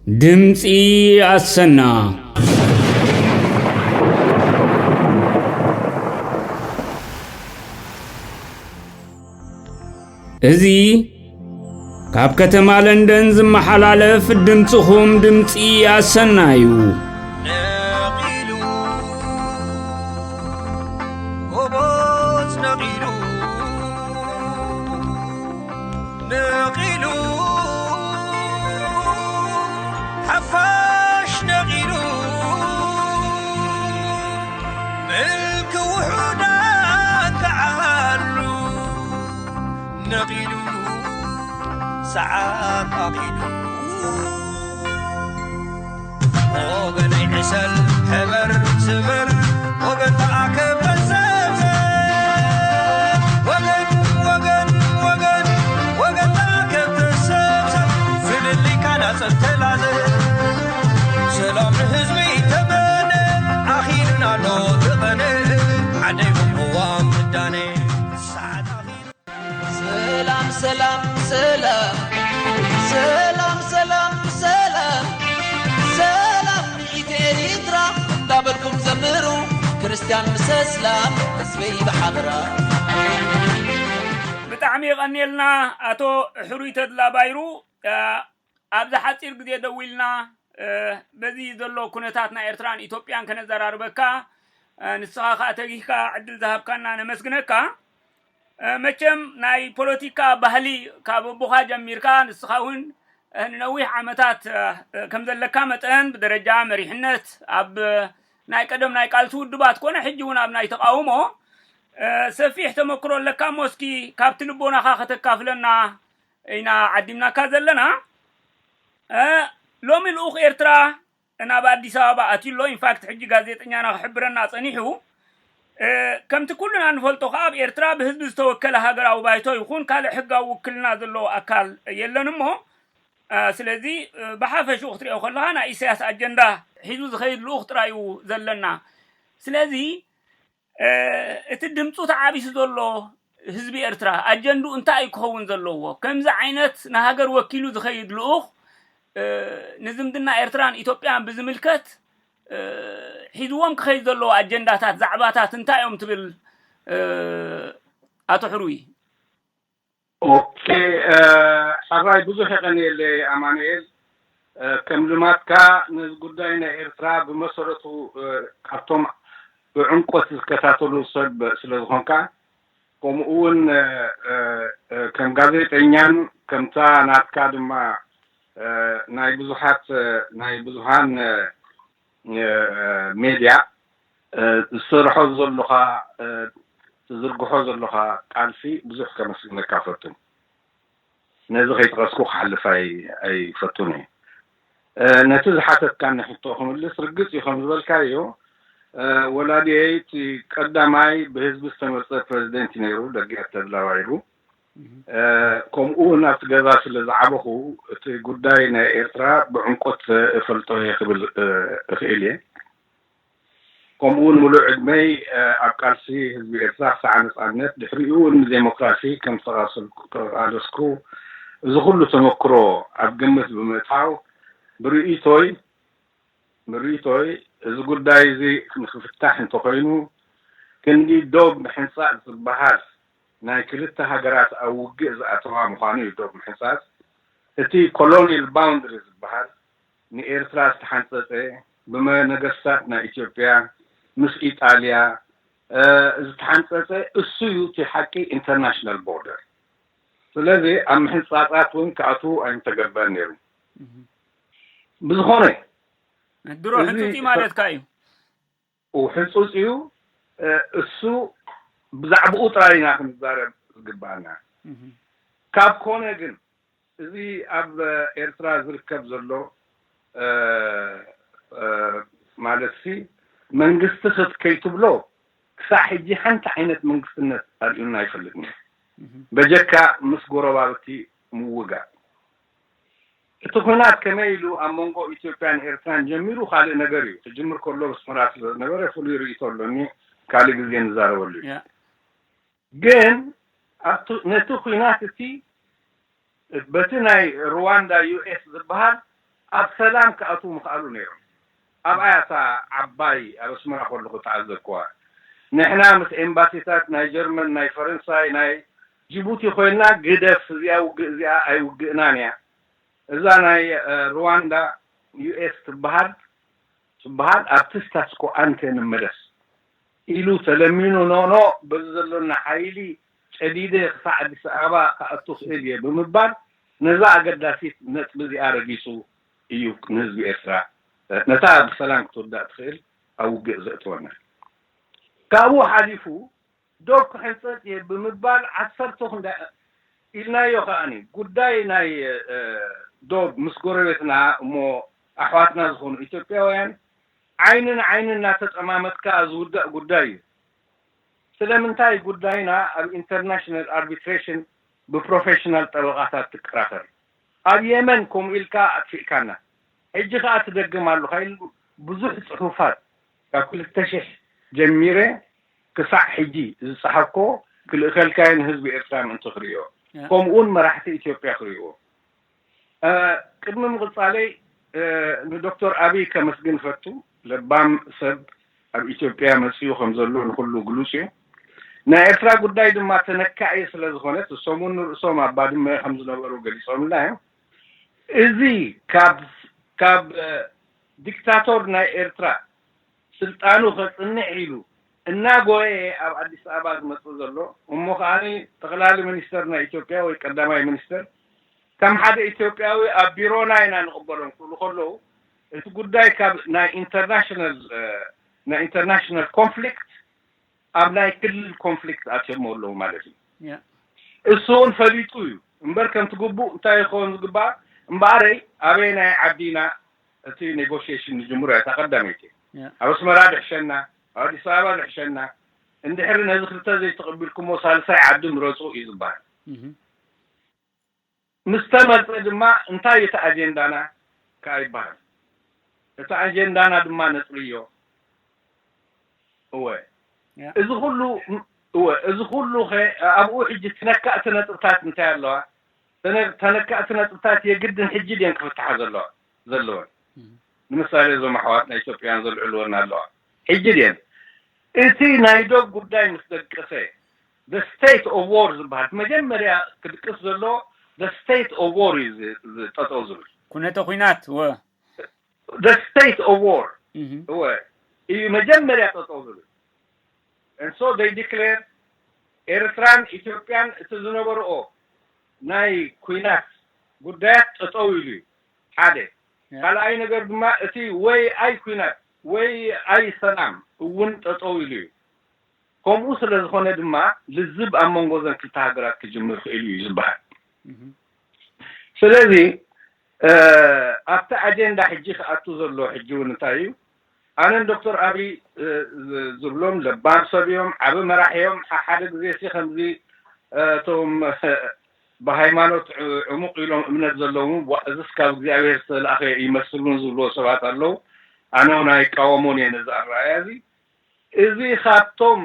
ድምፂ ኣሰና። እዚ ካብ ከተማ ለንደን ዝመሓላለፍ ድምፅኹም ድምፂ ኣሰና እዩ። ነቒሉ፣ ጎቦት ነቒሉ፣ ነቒሉ፣ ሓፋሽ ነቒሉ፣ ምልኪ ውሑዳን ክዓሉ ነቒሉ፣ ሰዓት ኣኺሉ። ወገነይ ዕሰል፣ ሕበር፣ ስበር፣ ወገን ተኣከብ፣ ተሰብሰብ። ወገን፣ ወገን፣ ወገን፣ ወገን ተኣከብ፣ ተሰብሰብ። ፍልልይካ ናጸብ ተላዘብ። ሰላም ንህዝቢ ተመነ፣ ኣኺሉና ኣሎ እቲ ቐነ። ዓደይ ቅዋም ምዳነ፣ ሰዓት ኣኺሉ። ሰላም ሰላም ሰላም ሰላም ሰላም ሰላም ሰላም ንኢትዮ ኤርትራ እንዳበልኩም ዘምሩ ክርስትያን ምስ እስላም ህዝበይ ብሓበራ። ብጣዕሚ የቐንየልና ኣቶ ሕሩይ ተድላ ባይሩ። እ፣ ኣብዚ ሓፂር ግዜ ደዊልና፣ እ፣ በዚ ዘሎ ኩነታት ናይ ኤርትራን ኢትዮጵያን ከነዘራርበካ፣ እ፣ ንስኻ ከኣ ተጊህካ ዕድል ዝሃብካና ነመስግነካ። እ፣ መቸም ናይ ፖለቲካ ባህሊ ካብ ኣቦኻ ጀሚርካ ንስኻ እውን፣ እ፣ ንነዊሕ ዓመታት፣ እ፣ ከም ዘለካ መጠን ብደረጃ መሪሕነት ኣብ ናይ ቀደም ናይ ቃልሲ ውድባት ኮነ ሕጂ እውን ኣብ ናይ ተቃውሞ፣ እ፣ ሰፊሕ ተመክሮ ኣለካ እሞ እስኪ ካብቲ ልቦናኻ ከተካፍለና ኢና ዓዲምናካ ዘለና። እ፣ ሎሚ ልኡኽ ኤርትራ ናብ ኣዲስ ኣበባ ኣትዩ ኣሎ። ኢንፋክት ሕጂ ጋዜጠኛና ክሕብረና ጸኒሑ። እ፣ ከምቲ ኩልና ንፈልጦ ከኣ ኣብ ኤርትራ ብህዝቢ ዝተወከለ ሃገራዊ ባይቶ ይኹን ካልእ ሕጋዊ ውክልና ዘለዎ ኣካል የለን እሞ፣ እ፣ ስለዚ፣ እ፣ ብሓፈሽኡ ክትሪኦ ከለኻ ናይ ኢሳያስ ኣጀንዳ ሒዙ ዝኸይድ ልኡኽ ጥራይ እዩ ዘለና። ስለዚ እ፣ እቲ ድምፁ ተዓቢሱ ዘሎ ህዝቢ ኤርትራ ኣጀንድኡ እንታይ እዩ ክኸውን ዘለዎ? ከምዚ ዓይነት ንሃገር ወኪሉ ዝኸይድ ልኡኽ፣ እ፣ ንዝምድና ኤርትራን ኢትዮጵያን ብዝምልከት፣ እ፣ ሒዝዎም ክኸይድ ዘለዎ ኣጀንዳታት፣ ዛዕባታት እንታይ እዮም ትብል፣ እ፣ ኣቶ ሕሩይ? ኦኬ፣ እ፣ ሕራይ ብዙሕ የቐንየለይ ኣማኑኤል። እ፣ ከም ልማድካ ነዚ ጉዳይ ናይ ኤርትራ ብመሰረቱ፣ እ፣ ካብቶም ብዕምቆት ዝከታተሉ ሰብ ስለ ዝኾንካ፣ ከምኡ እውን፣ እ፣ እ፣ እ፣ ከም ጋዜጠኛን ከምታ ናትካ ድማ፣ እ፣ ናይ ብዙሓት፣ እ፣ ናይ ብዙሃን፣ እ፣ እ፣ ሜድያ፣ እ፣ ዝሰርሖ ዘለኻ፣ እ፣ ትዝርግሖ ዘለኻ ቃልሲ ብዙሕ ከመስግነካ እፈቱ። ነዚ ከይጠቐስኩ ክሓልፍ ኣይ-፣ ኣይፈቱን እየ። እ፣ ነቲ ዝሓተትካኒ ሕቶ ክምልስ፣ ርግጽ እዩ ከም ዝበልካዮ፣ እ፣ ወላዲየይ እቲ ቀዳማይ ብህዝቢ ዝተመርጸ ፕረዚደንት እዩ ነይሩ፣ ደጊያት ተድላ ባይሩ። እህ። እ፣ ከምኡ እውን ኣብቲ ገዛ ስለ ዝዓበኹ፣ እቲ ጉዳይ ናይ ኤርትራ ብዕምቆት እፈልጦ እየ ክብል፣ እ፣ እኽእል እየ። ከምኡ እውን ምሉእ ዕድመይ፣ እ፣ ኣብ ቃልሲ ህዝቢ ኤርትራ ክሳዕ ነጻነት፣ ድሕሪኡ እውን ንዴሞክራሲ ከም ዝተቓሰልኩ-፣ ዝተቓለስኩ፣ እዚ ኩሉ ተመክሮ ኣብ ግምት ብምእታው፣ ብርእይቶይ፣ ብርእይቶይ፣ እዚ ጉዳይ እዚ ንክፍታሕ እንተኾይኑ፣ ክንዲ ዶብ ምሕንጻጽ ዝበሃል ናይ ክልተ ሃገራት ኣብ ውግእ ዝኣተዋ ምዃኑ እዩ። ዶብ ምሕንጻጽ፣ እቲ ኮሎኒያል ባውንድሪ ዝበሃል ንኤርትራ ዝተሓንጸጸ፣ ብመ-፣ ነገስታት ናይ ኢትዮጵያ ምስ ኢጣልያ፣ እ፣ ዝተሓንጸጸ እሱ እዩ እቲ ሓቂ ኢንተርናሽናል ቦርደር። ስለዚ ኣብ ምሕንጻጻት እውን ክኣትዉ ኣይምተገበአን ነይሩ። እህ። ብዝኾነ፣ ድሮ እዚ ሕንጹጽ እዩ ማለትካ እዩ። ውሕንጹጽ እዩ። እ፣ እሱ ብዛዕባኡ ጥራይ ኢና ክንዛረብ ዝግባኣና። እህ። ካብ ኮነ ግን፣ እዚ ኣብ ኤርትራ ዝርከብ ዘሎ፣ እ፣ እ፣ ማለትሲ፣ መንግስቲ ክት-፣ ከይትብሎ፣ ክሳዕ ሕጂ ሓንቲ ዓይነት መንግስትነት ኣርእዩና ኣይፈልጥን እዩ። እህ። በጀካ ምስ ጎረባብቲ ምውጋእ። እቲ ኲናት ከመይ ኢሉ ኣብ መንጎ ኢትዮጵያን ኤርትራን ጀሚሩ ካልእ ነገር እዩ። ክጅምር ከሎ ኣስመራ ስለ ዝነበረ ፍሉይ ርእይቶ ኣሎኒ፣ ካልእ ግዜ ንዛረበሉ እዩ። ያ። ግን ኣብቲ፣ ነቲ ኲናት እቲ በቲ ናይ ሩዋንዳ ዩ ኤስ ዝበሃል ኣብ ሰላም ክኣትዉ ምኽኣሉ ነይሮም። ኣብኣ እያ እታ ዓባይ ኣብ ኣስመራ ከለኹ ተዓዘብኩዋ። ንሕና ምስ ኤምባሲታት ናይ ጀርመን፣ ናይ ፈረንሳይ፣ ናይ ጅቡቲ ኮይንና ግደፍ፣ እዚኣ ውግእ እዚኣ ኣይውግእናን እያ። እዛ ናይ ሩዋንዳ ዩ ኤስ ትበሃል ትበሃል ኣብቲ ስታትስኮ ኣንተ ንምለስ ኢሉ ተለሚኑ ኖኖ በዚ ዘሎና ሓይሊ ጨዲደ ክሳዕ ኣዲስ ኣበባ ክኣቱ ክእል እየ ብምባል ነዛ ኣገዳሲት ነጥቢ እዚኣ ረጊጹ እዩ ንህዝቢ ኤርትራ ነታ ብሰላም ክትውዳእ ትኽእል ኣብ ውግእ ዘእትወና። ካብኡ ሓሊፉ ዶብ ክሕንጸጽ እየ ብምባል ዓሰርተ ክንዳ ኢልናዮ ከኣኒ ጉዳይ ናይ ዶብ ምስ ጎረቤትና እሞ ኣሕዋትና ዝኾኑ ኢትዮጵያውያን ዓይኒ ንዓይኒ እናተጠማመትካ ዝውዳእ ጉዳይ እዩ። ስለምንታይ ጉዳይና ኣብ ኢንተርናሽናል ኣርቢትሬሽን ብፕሮፌሽናል ጠበቓታት ትከራኸር? ኣብ የመን ከምኡ ኢልካ ኣጥፊእካና። ሕጂ ከኣ ትደግም ኣለኻ ኢሉ ብዙሕ ጽሑፋት ካብ ክልተ ሽሕ ጀሚረ ክሳዕ ሕጂ ዝጸሓፍኮ ክልእከልካዮ ንህዝቢ ኤርትራ ምእንቲ ክርእዮ ከምኡውን መራሕቲ ኢትዮጵያ ክርእይዎ። ቅድሚ ምቕጻለይ ንዶክተር ኣብይ ከመስግን እፈቱ። ለባም ሰብ ኣብ ኢትዮጵያ መጺኡ ከም ዘሎ ንኹሉ ግሉጽ እዩ። ናይ ኤርትራ ጉዳይ ድማ ተነካኢ ስለ ዝኾነት እሶም እውን ንርእሶም ኣብ ባድመ ከም ዝነበሩ ገሊጾምልና እዮም። እዚ ካብ ካብ ዲክታቶር ናይ ኤርትራ ስልጣኑ ከጽንዕ ኢሉ እናጎየ ኣብ ኣዲስ ኣበባ ዝመጽእ ዘሎ እሞ ከኣ ጠቕላሊ ሚኒስተር ናይ ኢትዮጵያ ወይ ቀዳማይ ሚኒስተር ከም ሓደ ኢትዮጵያዊ ኣብ ቢሮና ኢና ንቕበሎም ክብሉ ከለዉ እቲ ጉዳይ ካብ ናይ ኢንተርናሽናል ናይ ኢንተርናሽናል ኮንፍሊክት ኣብ ናይ ክልል ኮንፍሊክት ኣትዮሞ ኣለዉ ማለት እዩ። እሱ እውን ፈሊጡ እዩ እምበር ከምቲ ግቡእ እንታይ ይኸውን ዝግባእ እምበኣረይ ኣበይ ናይ ዓዲና እቲ ኔጎሽሽን ንጅምሮ እያ እታ ቀዳመይቲ። ኣብ ኣስመራ ድሕሸና፣ ኣብ ኣዲስ ኣበባ ድሕሸና፣ እንድሕሪ ነዚ ክልተ ዘይተቐቢልኩሞ ሳልሳይ ዓዲ ምረፁ እዩ ዝበሃል። ምስ ተመርፀ ድማ እንታይ እቲ ኣጀንዳና ከዓ ይበሃል። እቲ ኣጀንዳና ድማ ነፅርዮ። እወ እዚ ኩሉ እወ እዚ ኩሉ ከ ኣብኡ ሕጂ ተነካእቲ ነጥብታት እንታይ ኣለዋ? ተነካእቲ ነጥብታት የግድን ሕጂ ድየን ክፍትሓ ዘለዋ ዘለወን? ንምሳሌ እዞም ኣሕዋትና ኢትዮጵያን ዘልዕልወን ኣለዋ። ሕጂ ድየን እቲ ናይ ዶብ ጉዳይ ምስ ደቀሰ the state of war ዝበሃል መጀመርያ ክድቅስ ዘሎ the state of war እዩ ዝጠጠው ዝብል። ኩነተ ኩናት ወ the state of war እወ እዩ መጀመርያ ጠጠው ዝብል። And so they declare ኤርትራን ኢትዮጵያን እቲ ዝነበርኦ ናይ ኩናት ጉዳያት ጠጠው ኢሉ እዩ ሓደ። ካልኣይ ነገር ድማ እቲ ወይ ኣይ ኩናት ወይ ኣይ ሰላም እውን ጠጠው ኢሉ እዩ። ከምኡ ስለ ዝኾነ ድማ ልዝብ ኣብ መንጎ ዘን ክልተ ሃገራት ክጅምር ክእል እዩ ዝበሃል። ስለዚ ኣብቲ ኣጀንዳ ሕጂ ክኣቱ ዘሎ ሕጂ እውን እንታይ እዩ? ኣነን ዶክተር ኣብይ ዝብሎም ለባም ሰብ እዮም፣ ዓቢ መራሕ እዮም። ሓደ ግዜ ሲ ከምዚ እቶም ብሃይማኖት ዕሙቕ ኢሎም እምነት ዘለዎም እዚስ ካብ እግዚኣብሔር ዝተላእኸ ይመስሉን ዝብልዎ ሰባት ኣለዉ። ኣነ እውን ኣይቃወሞን እየ ነዚ ኣረኣእያ እዚ። እዚ ካብቶም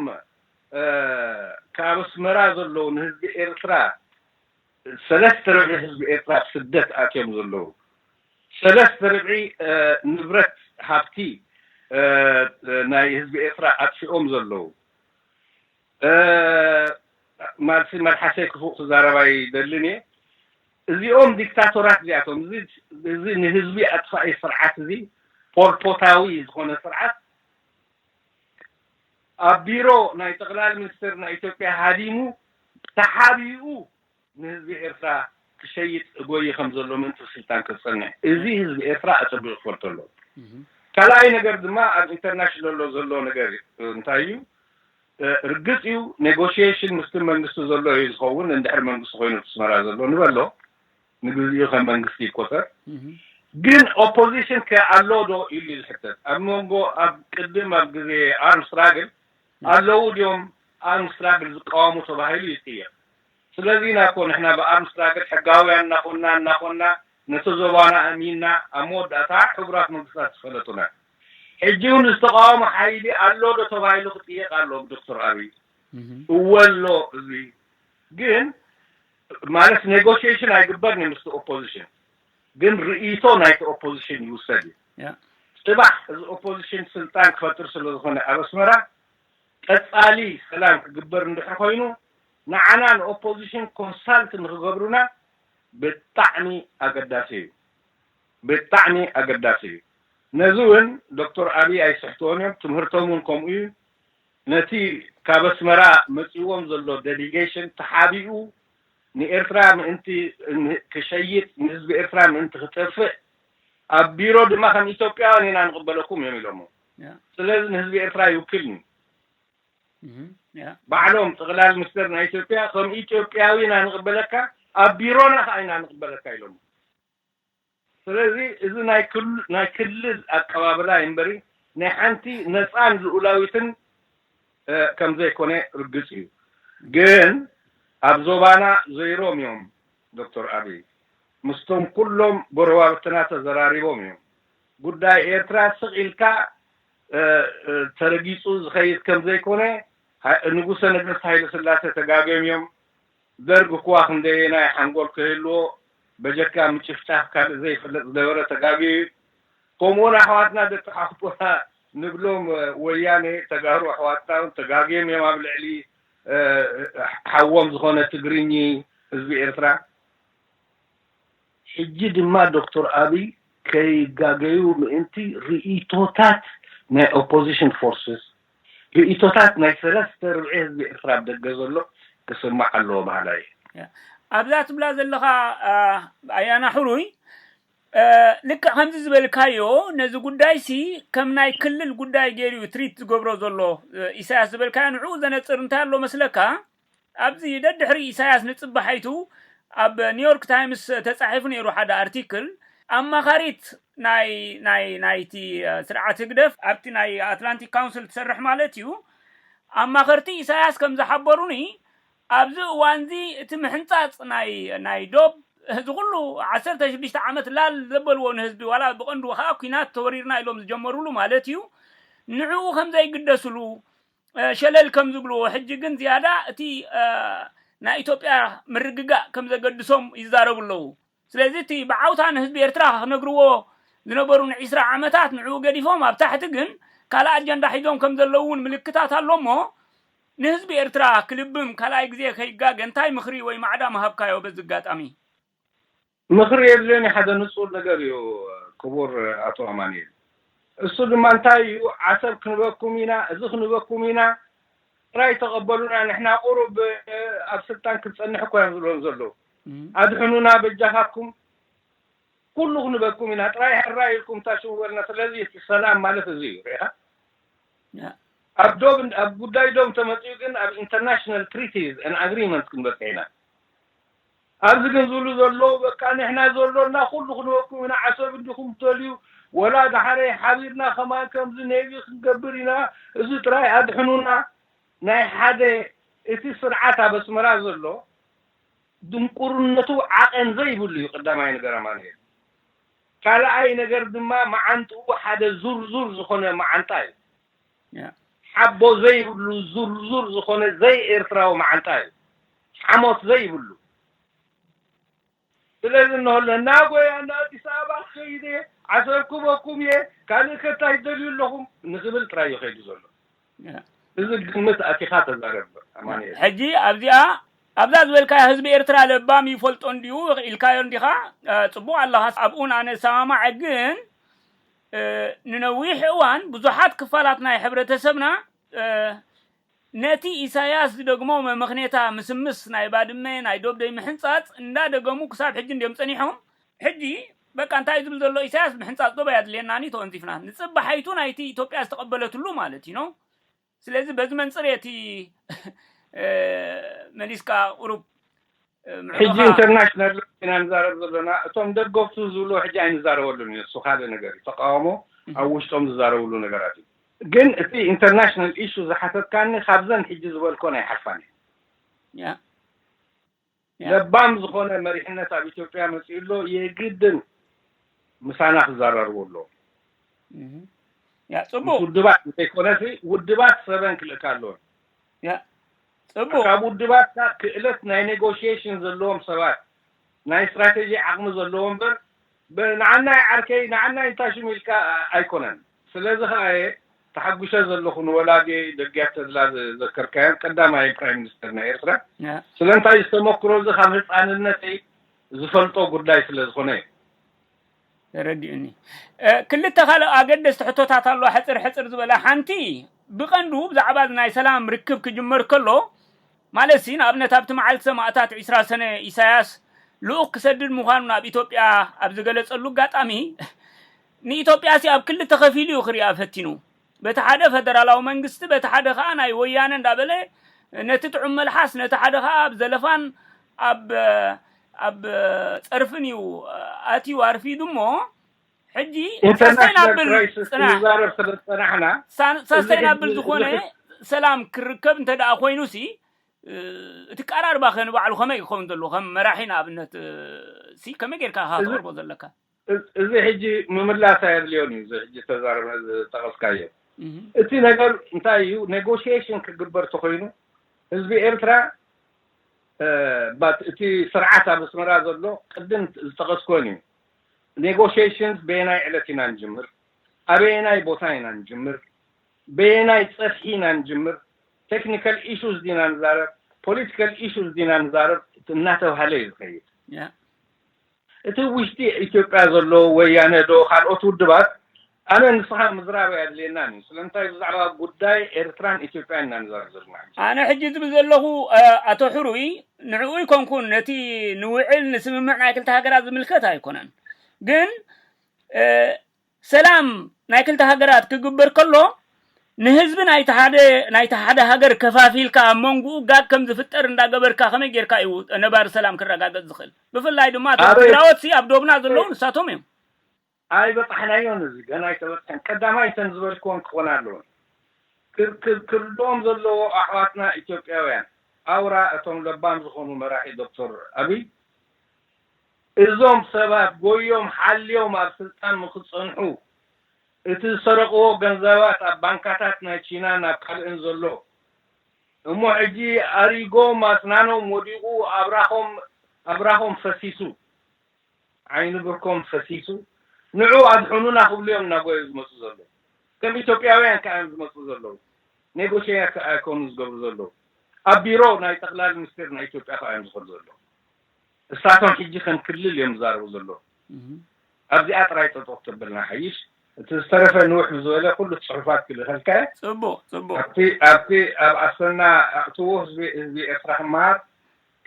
ካብ ኣስመራ ዘለዉ ንህዝቢ ኤርትራ ሰለስተ ርብዒ ህዝቢ ኤርትራ ኣብ ስደት ኣትዮም ዘለዉ ሰለስተ ርብዒ ንብረት ሃብቲ ናይ ህዝቢ ኤርትራ ኣጥፊኦም ዘለዉ ማልሲ መልሓሰይ ክፉእ ክዛረብ ኣይደልን እየ። እዚኦም ዲክታቶራት እዚኣቶም እዚ ንህዝቢ ኣጥፋኢ ስርዓት እዚ ፖልፖታዊ ዝኾነ ስርዓት ኣብ ቢሮ ናይ ጠቕላሊ ሚኒስትር ናይ ኢትዮጵያ ሃዲሙ ተሓቢኡ ንህዝቢ ኤርትራ ክሸይጥ እጎይ ከም ዘሎ ምእንቲ ስልጣን ክጸንዕ እዚ ህዝቢ ኤርትራ ኣጸቢቑ ክፈልጦ ኣለዎ። ካልኣይ ነገር ድማ ኣብ ኢንተርናሽናል ሎ ዘሎ ነገር እንታይ እዩ? ርግጽ እዩ ኔጎሽዬሽን ምስቲ መንግስቲ ዘሎ እዩ ዝኸውን እንድሕር መንግስቲ ኮይኑ ኣስመራ ዘሎ ንበሎ ንግዚኡ ከም መንግስቲ ይቆጸር። ግን ኦፖዚሽን ከ ኣሎ ዶ ኢሉ እዩ ዝሕተት። ኣብ መንጎ ኣብ ቅድም ኣብ ግዜ ኣርምስትራግል ኣለዉ ድዮም ኣርምስትራግል ዝቃወሙ ተባሂሉ ይጥየቅ። ስለዚ ኢና እኮ ንሕና ብኣርምስትራግል ሕጋውያን እናኾንና እናኾንና ነቲ ዞባና ኣሚንና ኣብ መወዳእታ ሕቡራት መንግስታት ዝፈለጡና። ሕጂ እውን ዝተቃወመ ሓይሊ ኣሎ ዶ ተባሂሉ ክጥየቅ ኣሎ ብዶክተር ኣብይ። እወ ኣሎ። እዚ ግን ማለት ኔጎሽዬሽን ኣይግበርን እዩ ምስቲ ኦፖዚሽን። ግን ርእይቶ ናይቲ ኦፖዚሽን ይውሰድ እዩ። ጽባሕ እዚ ኦፖዚሽን ስልጣን ክፈጥር ስለ ዝኾነ ኣብ ኣስመራ ቀጻሊ ሰላም ክግበር እንድሕር ኮይኑ ንዓና ንኦፖዚሽን ኮንሳልት ንክገብሩና ብጣዕሚ ኣገዳሲ እዩ። ብጣዕሚ ኣገዳሲ እዩ። ነዚ እውን ዶክተር ኣብይ ኣይስሕትዎን እዮም። ትምህርቶም እውን ከምኡ እዩ። ነቲ ካብ ኣስመራ መፂዎም ዘሎ ዴሊጌሽን ተሓቢኡ ንኤርትራ ምእንቲ ክሸይጥ ንህዝቢ ኤርትራ ምእንቲ ክጠፍእ ኣብ ቢሮ ድማ ከም ኢትዮጵያውያን ኢና ንቕበለኩም እዮም ኢሎሞ። ስለዚ ንህዝቢ ኤርትራ ይውክልኒ። ባዕሎም ጠቕላል ሚኒስተር ናይ ኢትዮጵያ ከም ኢትዮጵያዊ ኢና ንቕበለካ፣ ኣብ ቢሮና ከዓ ኢና ንቕበለካ ኢሎሞ። ስለዚ እዚ ናይ ክልል ኣቀባብላ እምበሪ ናይ ሓንቲ ነፃን ልኡላዊትን ከምዘይኮነ ርግፅ እዩ። ግን ኣብ ዞባና ዘይሮም እዮም ዶክተር ኣብይ ምስቶም ኩሎም ጎረባብትና ተዘራሪቦም እዮም። ጉዳይ ኤርትራ ስቕ ኢልካ ተረጊፁ ዝኸይድ ከምዘይኮነ ንጉሰ ነገስት ሃይለ ስላሴ ተጋግዮም እዮም። ደርግ እኳ ክንደየናይ ሓንጎል ክህልዎ በጀካ ምጭፍጫፍ ካልእ ዘይፍለጥ ዝነበረ ተጋግዩ እዩ። ከምኡውን ኣሕዋትና ደቂ ሓቁና ንብሎም ወያኔ ተጋሩ ኣሕዋትና እውን ተጋግዮም እዮም ኣብ ልዕሊ ሓዎም ዝኾነ ትግርኚ ህዝቢ ኤርትራ። ሕጂ ድማ ዶክተር ኣብይ ከይጋገዩ ምእንቲ ርእይቶታት ናይ ኦፖዚሽን ፎርስስ ርእይቶታት ናይ ሰለስተ ርብዒ ህዝቢ ኤርትራ ኣብ ደገ ዘሎ ክስማዕ ኣለዎ በሃላይ እየ። ኣብዛ ትብላ ዘለኻ ኣያና ሕሩይ ልክዕ ከምዚ ዝበልካዮ ነዚ ጉዳይሲ ከም ናይ ክልል ጉዳይ ገይሩ እዩ ትሪት ዝገብሮ ዘሎ ኢሳያስ ዝበልካዮ ንዕኡ ዘነፅር እንታይ ኣሎ መስለካ ኣብዚ ደድሕሪ ኢሳያስ ንፅባሓይቱ ኣብ ኒውዮርክ ታይምስ ተፃሒፉ ነይሩ ሓደ ኣርቲክል ኣማኻሪት ናይ ናይ ናይቲ ስርዓት ህግደፍ ኣብቲ ናይ ኣትላንቲክ ካውንስል ትሰርሕ ማለት እዩ ኣማኸርቲ ኢሳያስ ከም ዝሓበሩኒ ኣብዚ እዋንዚ እቲ ምሕንፃፅ ናይ ናይ ዶብ እዚ ኩሉ ዓሰርተ ሽዱሽተ ዓመት ላል ዘበልዎ ንህዝቢ ዋላ ብቐንዱ ከዓ ኩናት ተወሪርና ኢሎም ዝጀመሩሉ ማለት እዩ ንዕኡ ከም ዘይግደስሉ ሸለል ከም ዝብልዎ ሕጂ ግን ዝያዳ እቲ ናይ ኢትዮጵያ ምርግጋእ ከም ዘገድሶም ይዛረቡ ኣለዉ ስለዚ እቲ ብዓውታ ንህዝቢ ኤርትራ ክነግርዎ ዝነበሩ ንዒስራ ዓመታት ንዕኡ ገዲፎም ኣብ ታሕቲ ግን ካልእ ኣጀንዳ ሒዞም ከም ዘለዉ እውን ምልክታት ኣሎ እሞ ንህዝቢ ኤርትራ ክልብም ካልኣይ ግዜ ከይጋገ እንታይ ምኽሪ ወይ ማዕዳ ምሃብካዮ በዚ ኣጋጣሚ ምኽሪ የድልዮን ሓደ ንጹር ነገር እዩ ክቡር ኣቶ ኣማኑኤል። እሱ ድማ እንታይ እዩ ዓሰብ ክንበኩም ኢና፣ እዚ ክንበኩም ኢና ጥራይ ተቐበሉና፣ ንሕና ቁሩብ ኣብ ስልጣን ክንጸንሕ እኮ እዮም ዝብሎም ዘለዉ። ኣድሕኑና በጃኻትኩም፣ ኩሉ ክንበኩም ኢና ጥራይ ሕራይ ኢልኩም እታ ሽው በልና። ስለዚ እቲ ሰላም ማለት እዚ እዩ። ርኢኻ ኣብ ዶብ ኣብ ጉዳይ ዶብ ተመጺኡ ግን ኣብ international treaties and agreement ክንበጽሕ ኢና። ኣብዚ ግን ዝብሉ ዘለዉ በቃ ንሕና ዘሎና ኩሉ ክንበኩም ኢና ዓሰብ እንዲኹም ትደልዩ ወላ ዳሕረይ ሓቢርና ከማን ከምዚ ኔቪ ክንገብር ኢና እዚ ጥራይ ኣድሕኑና ናይ ሓደ እቲ ስርዓት ኣብ ኣስመራ ዘሎ ድንቁርነቱ ዓቐን ዘይብሉ እዩ ቀዳማይ ነገር ኣማኑኤል ካልኣይ ነገር ድማ መዓንጥኡ ሓደ ዙርዙር ዝኾነ መዓንጣ እዩ ሓቦ ዘይብሉ ዙርዙር ዝኾነ ዘይ ኤርትራዊ መዓንጣ እዩ ሓሞት ዘይብሉ ስለዚ እንሆ ኣለና ጎያ ናብ ኣዲስ ኣበባ ክኸይድ እየ ዓሰብ ክበኩም እየ ካልእ ከታይ ትደልዩ ኣለኹም ንክብል ጥራይ እዩ ከይዱ ዘሎ እዚ ግምት ኣቲኻ ተዛረብ ኣማኑኤል ሕጂ ኣብዚኣ ኣብዛ ዝበልካዮ ህዝቢ ኤርትራ ለባም ይፈልጦ እንድዩ ኢልካዮ እንዲኻ ጽቡቕ ኣለኻስ ኣብኡን ኣነ ሰማማዐ ግን ንነዊሕ እዋን ብዙሓት ክፋላት ናይ ሕብረተሰብና ነቲ ኢሳያስ ዝደግሞ መመኽኔታ ምስምስ ናይ ባድመ ናይ ዶብ ደይ ምሕንጻጽ እንዳደገሙ ክሳብ ሕጂ እንድዮም ጸኒሖም ሕጂ በቃ እንታይ ዝብል ዘሎ ኢሳያስ ምሕንጻጽ ዶብ ኣየድልየናን እዩ ተወንዚፍና ንጽባሓይቱ ናይቲ ኢትዮጵያ ዝተቐበለትሉ ማለት እዩ ነው ስለዚህ በዚ መንጽር እቲ መሊስካ ቁሩብ ሕጂ ኢንተርናሽናል ኢና ንዛረብ ዘለና እቶም ደገፍቱ ዝብሉ ሕጂ ኣይንዛረበሉን እዩ እሱ ካልእ ነገር እዩ ተቃውሞ ኣብ ውሽጦም ዝዛረብሉ ነገራት እዩ ግን እቲ ኢንተርናሽናል ኢሹ ዝሓተትካኒ ካብዘን ሕጂ ዝበልኮን ኣይሓልፋን እየ ለባም ዝኾነ መሪሕነት ኣብ ኢትዮጵያ መፂኡ ኣሎ የግድን ምሳና ክዘራርቡ ኣለዎም ያ ፅቡቅ ውድባት ዘይኮነሲ ውድባት ሰበን ክልእካ ኣለዎም ያ ፅቡቅ ካብ ውድባትካ ክእለት ናይ ኔጎሽሽን ዘለዎም ሰባት ናይ ስትራቴጂ ዓቕሚ ዘለዎ እምበር ንዓናይ ዓርከይ ንዓናይ እንታይ ሽም ኢልካ ኣይኮነን። ስለዚ ከዓ እየ ተሓጉሸ ዘለኹ ንወላዲ ደግያት ተድላ ዘከርካዮም ቀዳማይ ፕራይም ሚኒስተር ናይ ኤርትራ። ስለምንታይ ዝተመክሮ እዚ ካብ ህፃንነተይ ዝፈልጦ ጉዳይ ስለ ዝኾነ እዩ። ተረዲኡኒ። ክልተ ካልእ ኣገደስቲ ሕቶታት ኣለዋ ሕፅር ሕፅር ዝበላ። ሓንቲ ብቐንዱ ብዛዕባ ናይ ሰላም ርክብ ክጅመር ከሎ ማለት ሲ ንኣብነት ኣብቲ መዓልቲ ሰማእታት ዕስራ ሰነ ኢሳያስ ልኡኽ ክሰድድ ምዃኑ ናብ ኢትዮጵያ ኣብ ዝገለጸሉ ኣጋጣሚ ንኢትዮጵያ ሲ ኣብ ክልተ ከፊሉ እዩ ክሪኣ ፈቲኑ። በቲ ሓደ ፈደራላዊ መንግስቲ በቲ ሓደ ከዓ ናይ ወያነ እንዳበለ ነቲ ጥዑም መልሓስ ነቲ ሓደ ከዓ ኣብ ዘለፋን ኣብ ኣብ ፀርፍን እዩ ኣትዩ ኣርፊዱ እሞ ሕጂ ሳስተይናብል ጽናሕ ሳስተይናብል ዝኾነ ሰላም ክርከብ እንተ ደኣ ኮይኑ ሲ እቲ ቀራርባ ከ ንባዕሉ ከመይ ክኸውን ዘለዎ ከም መራሒ ንኣብነት ሲ ከመይ ጌርካ ኢኻ ተቕርቦ ዘለካ? እዚ ሕጂ ምምላስ ኣየድልዮን እዩ። እዚ ሕጂ ተዛረበ ዝጠቐስካዮ እቲ ነገር እንታይ እዩ? ኔጎሽዬሽን ክግበር ተኾይኑ ህዝቢ ኤርትራ እቲ ስርዓት ኣብ ኣስመራ ዘሎ ቅድም ዝጠቐስኮን እዩ። ኔጎሽዬሽንስ በየናይ ዕለት ኢና ንጅምር? ኣበየናይ ቦታ ኢና ንጅምር? በየናይ ፀፍሒ ኢና ንጅምር? ቴክኒካል ኢሹስ ዲና ንዛረብ፣ ፖለቲካል ኢሹስ ዲና ንዛረብ እናተባህለ እዩ ዝኸይድ። እቲ ውሽጢ ኢትዮጵያ ዘሎ ወያነ ዶ ካልኦት ውድባት ኣነ ንስኻ ምዝራብ ኣየድልየናን እዩ። ስለምንታይ ብዛዕባ ጉዳይ ኤርትራን ኢትዮጵያን ኢና ንዛረብ ዘለና። ኣነ ሕጂ ዝብል ዘለኹ ኣቶ ሕሩይ ንዕኡ ይኮንኩን ነቲ ንውዕል ንስምምዕ ናይ ክልተ ሃገራት ዝምልከት ኣይኮነን። ግን ሰላም ናይ ክልተ ሃገራት ክግበር ከሎ ንህዝቢ ናይቲ ሓደ ናይቲ ሓደ ሃገር ከፋፊልካ ኣብ መንጎኡ ጋግ ከም ዝፍጠር እንዳገበርካ ከመይ ጌርካ እዩ ነባሪ ሰላም ክረጋገጽ ዝኽእል? ብፍላይ ድማ እቶም ኣበይ? ትግራዎት ሲ ኣብ ዶብና ዘለዉ ንሳቶም እዮም። ኣይበጻሕናዮን፣ እዚ ገና ኣይተበጽሐን። ቀዳማይ እተን ዝበልክወን ክኾና ኣለወን። ክር- ክር- ክርድኦም ዘለዎ ኣሕዋትና ኢትዮጵያውያን ኣውራ እቶም ለባም ዝኾኑ መራሒ ዶክተር ኣብይ እዞም ሰባት ጎዮም ሓልዮም ኣብ ስልጣን ንክፀንሑ እቲ ዝሰረቕዎ ገንዘባት ኣብ ባንካታት ናይ ቺና ናብ ካልእን ዘሎ እሞ ሕጂ ኣሪጎም ኣስናኖም ወዲቑ ኣብራኾም ኣብራኾም ፈሲሱ ዓይኒ ብርኮም ፈሲሱ ንዑ ኣድሕኑና ክብሉ እዮም እናጎዩ ዝመፁ ዘለዉ። ከም ኢትዮጵያውያን ከዓ እዮም ዝመፁ ዘለዉ። ኔጎሽያት ከዓ ኣይኮኑ ዝገብሩ ዘለዉ። ኣብ ቢሮ ናይ ጠቕላሊ ሚኒስቴር ናይ ኢትዮጵያ ከዓ እዮም ዝኸዱ ዘለዉ። እሳቶም ሕጂ ከም ክልል እዮም ዝዛረቡ ዘለዉ። ኣብዚኣ ጥራይ ጠጠው ተብልና ሓይሽ። እቲ ዝተረፈ ንውሕ ዝበለ ኩሉ እቲ ፅሑፋት ክልእኸልካ እየ። ፅቡቕ ፅቡቕ። ኣብቲ ኣብቲ ኣብ ኣሰና ኣእትዎ ህዝቢ ህዝቢ ኤርትራ ክመሃር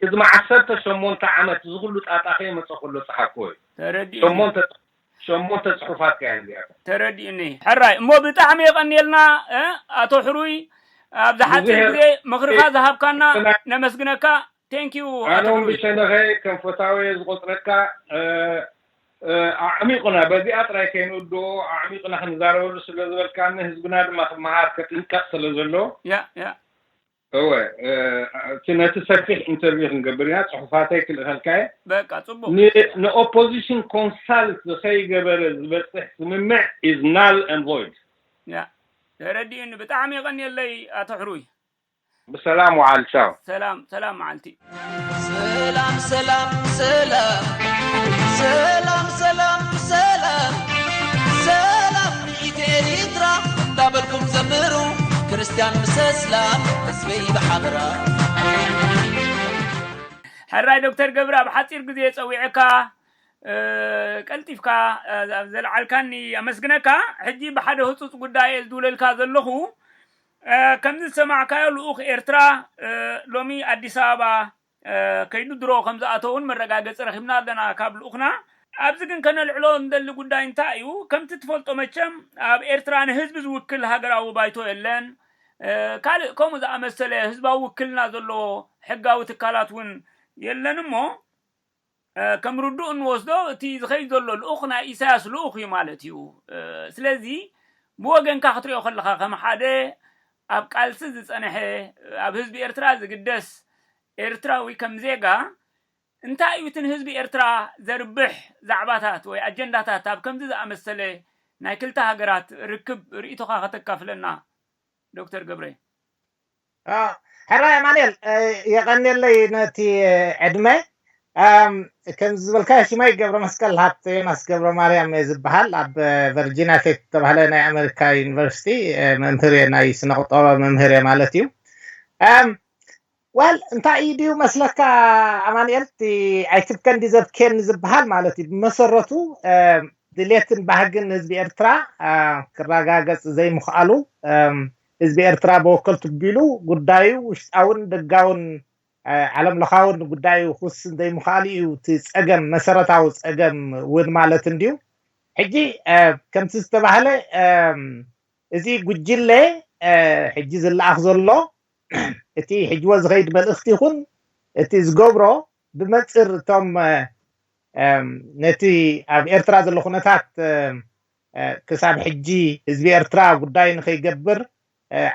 ቅድሚ ዓሰርተ ሸሞንተ ዓመት እዚ ኩሉ ጣጣ ከይመፀ ከሎ ፀሓፍክዎ እዩ። ተረዲኡኒ ሸሞንተ ሸሞንተ ፅሑፋት ከ እዚኣተን። ተረዲኡኒ። ሕራይ እሞ ብጣዕሚ የቐንየልና እ፣ ኣቶ ሕሩይ ኣብዚ ሓፂር ብዙሕ ግዜ ምኽርኻ ዝሃብካና ነመስግነካ። ቴንኪዩ ኣቶ ኣነ እውን ሕሩይ። ብሸነኸይ ከም ፈታወየ ዝቆፅረካ እ፣ እ፣ ኣዕሚቑና በዚኣ ጥራይ ከይንውድኦ ኣዕሚቑና ክንዛረበሉ ስለ ዝበልካኒ ህዝብና ድማ ክመሃር ከጥንቀቕ ስለ ዘሎ ያ ያ እወ እቲ ነቲ ሰፊሕ ኢንተርቪው ክንገብር ኢና። ፅሑፋተይ ክልእኸልካ እየ። በቃ ፅቡቅ። ንኦፖዚሽን ኮንሳልት ዝኸይገበረ ዝበፅሕ ስምምዕ is null and void። ያ ተረዲኡኒ። ብጣዕሚ የቐንየለይ ኣቶ ሕሩይ። ብሰላም ውዓል። ቻው። ሰላም ሰላም መዓልቲ። ሰላም ሰላም ሰላም ሰላም ሰላም ሰላም ንኢት ኤሪትራ እንዳበልኩም ዘምሩ ክርስትያን ምስ እስላም ህዝበይ ብሓበራ። ሕራይ ዶክተር ገብረ ኣብ ሓፂር ግዜ ፀዊዐካ ቀልጢፍካ ዘልዓልካኒ ኣመስግነካ። ሕጂ ብሓደ ህፁፅ ጉዳይ እየ ዝድውለልካ ዘለኹ። ከምዚ ዝሰማዕካዮ ልኡኽ ኤርትራ ሎሚ ኣዲስ ኣበባ ከይዱ ድሮ ከም ዝኣተውን መረጋገፂ ረኺብና ኣለና ካብ ልኡኽና። ኣብዚ ግን ከነልዕሎ እንደሊ ጉዳይ እንታይ እዩ? ከምቲ ትፈልጦ መቸም ኣብ ኤርትራ ንህዝቢ ዝውክል ሃገራዊ ባይቶ የለን። ካልእ ከምኡ ዝኣመሰለ ህዝባዊ ውክልና ዘለዎ ሕጋዊ ትካላት እውን የለን እሞ ከም ርዱእ እንወስዶ እቲ ዝኸይድ ዘሎ ልኡኽ ናይ ኢሳያስ ልኡኽ እዩ ማለት እዩ። ስለዚ ብወገንካ ክትሪኦ ከለኻ ከም ሓደ ኣብ ቃልሲ ዝጸንሐ ኣብ ህዝቢ ኤርትራ ዝግደስ ኤርትራዊ ከም ዜጋ እንታይ እዩ እቲ ንህዝቢ ኤርትራ ዘርብሕ ዛዕባታት ወይ ኣጀንዳታት ኣብ ከምዚ ዝኣመሰለ ናይ ክልተ ሃገራት ርክብ ርእይቶኻ ከተካፍለና ዶክተር ገብረ? ሕራይ ኣማንኤል የቐንየለይ ነቲ ዕድመ። ከም ዝበልካ ሽማይ ገብረ መስቀል ሃብተ ዮናስ ገብረ ማርያም እየ ዝበሃል። ኣብ ቨርጂኒያ ቴክ ዝተባህለ ናይ ኣሜሪካ ዩኒቨርሲቲ መምህር እየ፣ ናይ ስነ ቁጠባ መምህር እየ ማለት እዩ። ዋል እንታይ እዩ ድዩ መስለካ ኣማንኤል፣ ኣይትብከን ዲዘብኬን ዝበሃል ማለት እዩ። ብመሰረቱ ድሌትን ባህግን ህዝቢ ኤርትራ ክረጋገጽ ዘይምኽኣሉ፣ ህዝቢ ኤርትራ ብወከልቱ ቢሉ ጉዳዩ ውሽጣውን ደጋውን ዓለም ለኻውን ጉዳዩ ክውስን ዘይምኽኣሉ እዩ እቲ ጸገም፣ መሰረታዊ ጸገም እውን ማለት እንድዩ። ሕጂ ከምቲ ዝተባህለ እዚ ጉጅለ ሕጂ ዝለኣኽ ዘሎ እቲ ሕጅወ ዝኸይድ መልእኽቲ ይኹን እቲ ዝገብሮ ብመንፅር እቶም ነቲ ኣብ ኤርትራ ዘሎ ኩነታት ክሳብ ሕጂ ህዝቢ ኤርትራ ጉዳይ ንኸይገብር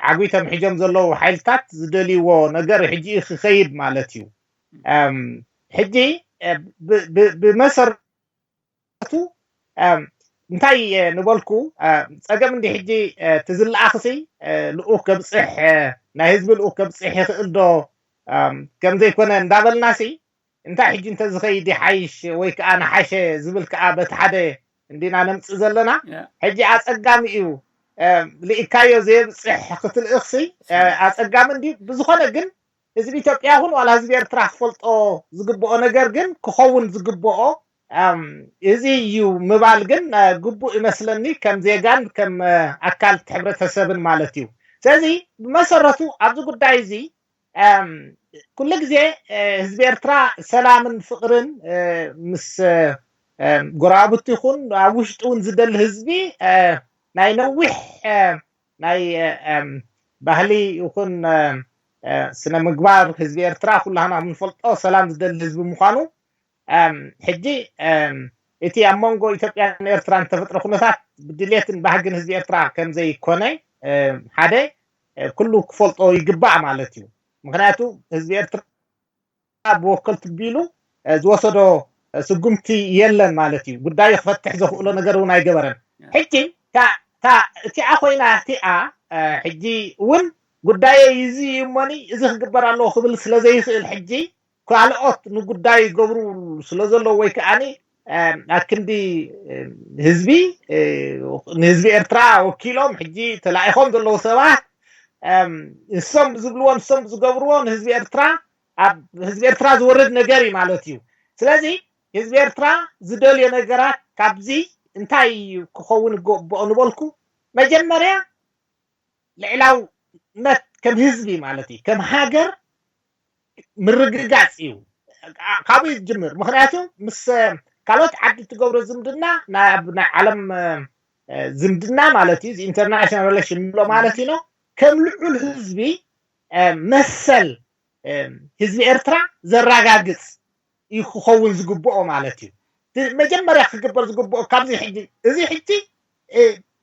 ዓጒቶም ሒዞም ዘለዉ ሓይልታት ዝደልይዎ ነገር ሕጂ ክኸይድ ማለት እዩ። ሕጂ ብመሰረቱ እንታይ ንበልኩ፣ ጸገም እንዲ ሕጂ እቲ ዝለኣኽሲ ልኡኽ ከብፅሕ፣ ናይ ህዝቢ ልኡኽ ከብፅሕ ይኽእል ዶ ከም ዘይኮነ እንዳበልናሲ እንታይ ሕጂ እንተዝኸይድ ይሓይሽ ወይ ከዓ ንሓሸ ዝብል ከዓ በቲ ሓደ እንዲና ነምፅእ ዘለና። ሕጂ ኣፀጋሚ እዩ። ልኢካዮ ዘየብፅሕ ክትልእኽሲ ኣፀጋሚ እንዲ ብዝኾነ ግን ህዝቢ ኢትዮጵያ ይኹን ዋላ ህዝቢ ኤርትራ ክፈልጦ ዝግብኦ ነገር ግን ክኸውን ዝግብኦ እዚ እዩ ምባል ግን ግቡእ ይመስለኒ፣ ከም ዜጋን ከም ኣካል ሕብረተሰብን ማለት እዩ። ስለዚ ብመሰረቱ ኣብዚ ጉዳይ እዚ ኩሉ ግዜ ህዝቢ ኤርትራ ሰላምን ፍቕርን ምስ ጎረባብቲ ይኹን ኣብ ውሽጡ እውን ዝደሊ ህዝቢ ናይ ነዊሕ ናይ ባህሊ ይኹን ስነ ምግባር ህዝቢ ኤርትራ ኩላህና ክንፈልጦ ሰላም ዝደሊ ህዝቢ ምዃኑ ሕጂ እቲ ኣብ መንጎ ኢትዮጵያን ኤርትራን ዝተፈጥረ ኩነታት ብድሌትን ባህግን ህዝቢ ኤርትራ ከም ዘይኮነ ሓደ ኩሉ ክፈልጦ ይግባእ ማለት እዩ። ምክንያቱ ህዝቢ ኤርትራ ብወከልቱ ቢሉ ዝወሰዶ ስጉምቲ የለን ማለት እዩ። ጉዳዩ ክፈትሕ ዘኽእሎ ነገር እውን ኣይገበረን። ሕጂ እቲኣ ኮይና እቲኣ ሕጂ እውን ጉዳየ እዚ እዩ እሞኒ እዚ ክግበር ኣለዎ ክብል ስለ ዘይኽእል ሕጂ ካልኦት ንጉዳይ ይገብሩ ስለ ዘለዉ ወይ ከዓኒ ኣክንዲ ህዝቢ ንህዝቢ ኤርትራ ወኪሎም ሕጂ ተላኢኾም ዘለዉ ሰባት ንሶም ዝብልዎ ንሶም ዝገብርዎ ንህዝቢ ኤርትራ ኣብ ህዝቢ ኤርትራ ዝወርድ ነገር እዩ ማለት እዩ። ስለዚ ህዝቢ ኤርትራ ዝደልዮ ነገራት ካብዚ እንታይ ክኸውን ይግብኦ ንበልኩ መጀመርያ ልዕላውነት ከም ህዝቢ ማለት እዩ ከም ሃገር ምርግጋፅ እዩ። ካብኡ ዝጅምር ምክንያቱ ምስ ካልኦት ዓዲ ትገብሮ ዝምድና ናይ ዓለም ዝምድና ማለት እዩ ኢንተርናሽናል ሪሌሽን ንብሎ ማለት እዩ። ከም ልዑል ህዝቢ መሰል ህዝቢ ኤርትራ ዘረጋግፅ እዩ ክኸውን ዝግብኦ ማለት እዩ። መጀመርያ ክግበር ዝግብኦ ካብዚ ሕጂ እዚ ሕጂ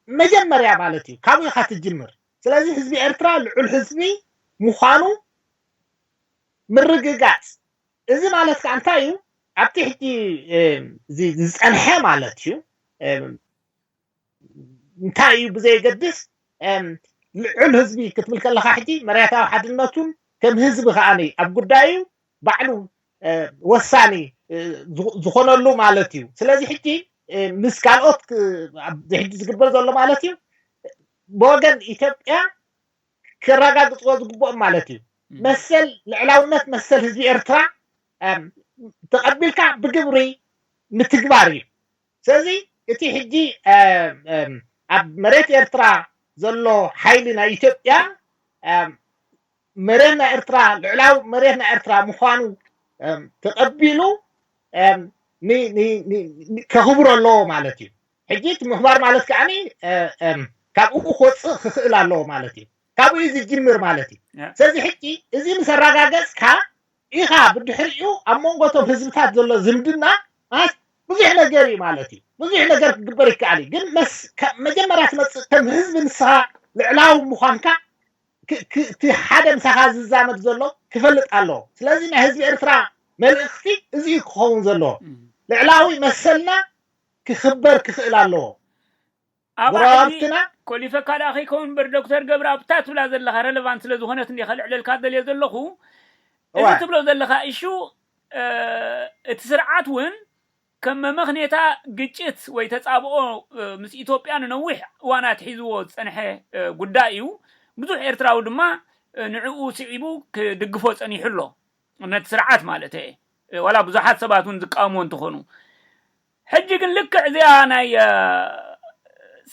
መጀመርያ ማለት እዩ ካብኡ ኢኻ ትጅምር። ስለዚ ህዝቢ ኤርትራ ልዑል ህዝቢ ምዃኑ ምርግጋፅ እዚ ማለት ከዓ እንታይ እዩ? ኣብቲ ሕጂ ዝፀንሐ ማለት እዩ እንታይ እዩ ብዘየገድስ ልዑል ህዝቢ ክትብል ከለካ ሕጂ መርያታዊ ሓድነቱን ከም ህዝቢ ከዓ ኣብ ጉዳዩ ባዕሉ ወሳኒ ዝኾነሉ ማለት እዩ። ስለዚ ሕጂ ምስ ካልኦት ሕጂ ዝግበር ዘሎ ማለት እዩ ብወገን ኢትዮጵያ ክረጋግፅዎ ዝግብኦም ማለት እዩ መሰል ልዕላውነት መሰል ህዝቢ ኤርትራ ተቐቢልካ ብግብሪ ምትግባር እዩ። ስለዚ እቲ ሕጂ ኣብ መሬት ኤርትራ ዘሎ ሓይሊ ናይ ኢትዮጵያ መሬት ናይ ኤርትራ ልዕላዊ መሬት ናይ ኤርትራ ምዃኑ ተቐቢሉ ከኽብሮ ኣለዎ ማለት እዩ። ሕጂ እቲ ምኽባር ማለት ከዓ ካብኡ ክወፅእ ክኽእል ኣለዎ ማለት እዩ። ካብኡ ዝጅምር ማለት እዩ። ስለዚ ሕጂ እዚ ምስ ኣረጋገፅካ ኢኻ ብድሕሪኡ ኣብ መንጎ እቶም ህዝብታት ዘሎ ዝምድና ብዙሕ ነገር እዩ ማለት እዩ። ብዙሕ ነገር ክግበር ይከኣል እዩ። ግን መጀመርያ ትመፅእ ከም ህዝቢ ንስኻ ልዕላዊ ምዃንካ እቲ ሓደ ምሳኻ ዝዛመድ ዘሎ ክፈልጥ ኣለዎ። ስለዚ ናይ ህዝቢ ኤርትራ መልእኽቲ እዚ እዩ ክኸውን ዘለዎ። ልዕላዊ መሰልና ክኽበር ክኽእል ኣለዎ። ኣባትና ኮሊፈካ ደኣ ከይከውን እምበር ዶክተር ገብረ ኣብታ ትብላ ዘለኻ ረለቫንት ስለ ዝኾነት እንዲ ከልዕለልካ ደልየ ዘለኹ እዚ ትብሎ ዘለኻ እሹ እቲ ስርዓት እውን ከም መመኽኔታ ግጭት ወይ ተጻብኦ ምስ ኢትዮጵያ ንነዊሕ እዋናት ሒዝዎ ዝጸንሐ ጉዳይ እዩ። ብዙሕ ኤርትራዊ ድማ ንዕኡ ስዒቡ ክድግፎ ጸኒሑ ኣሎ፣ ነቲ ስርዓት ማለት እየ። ዋላ ብዙሓት ሰባት እውን ዝቃወምዎ እንተኾኑ፣ ሕጂ ግን ልክዕ እዚኣ ናይ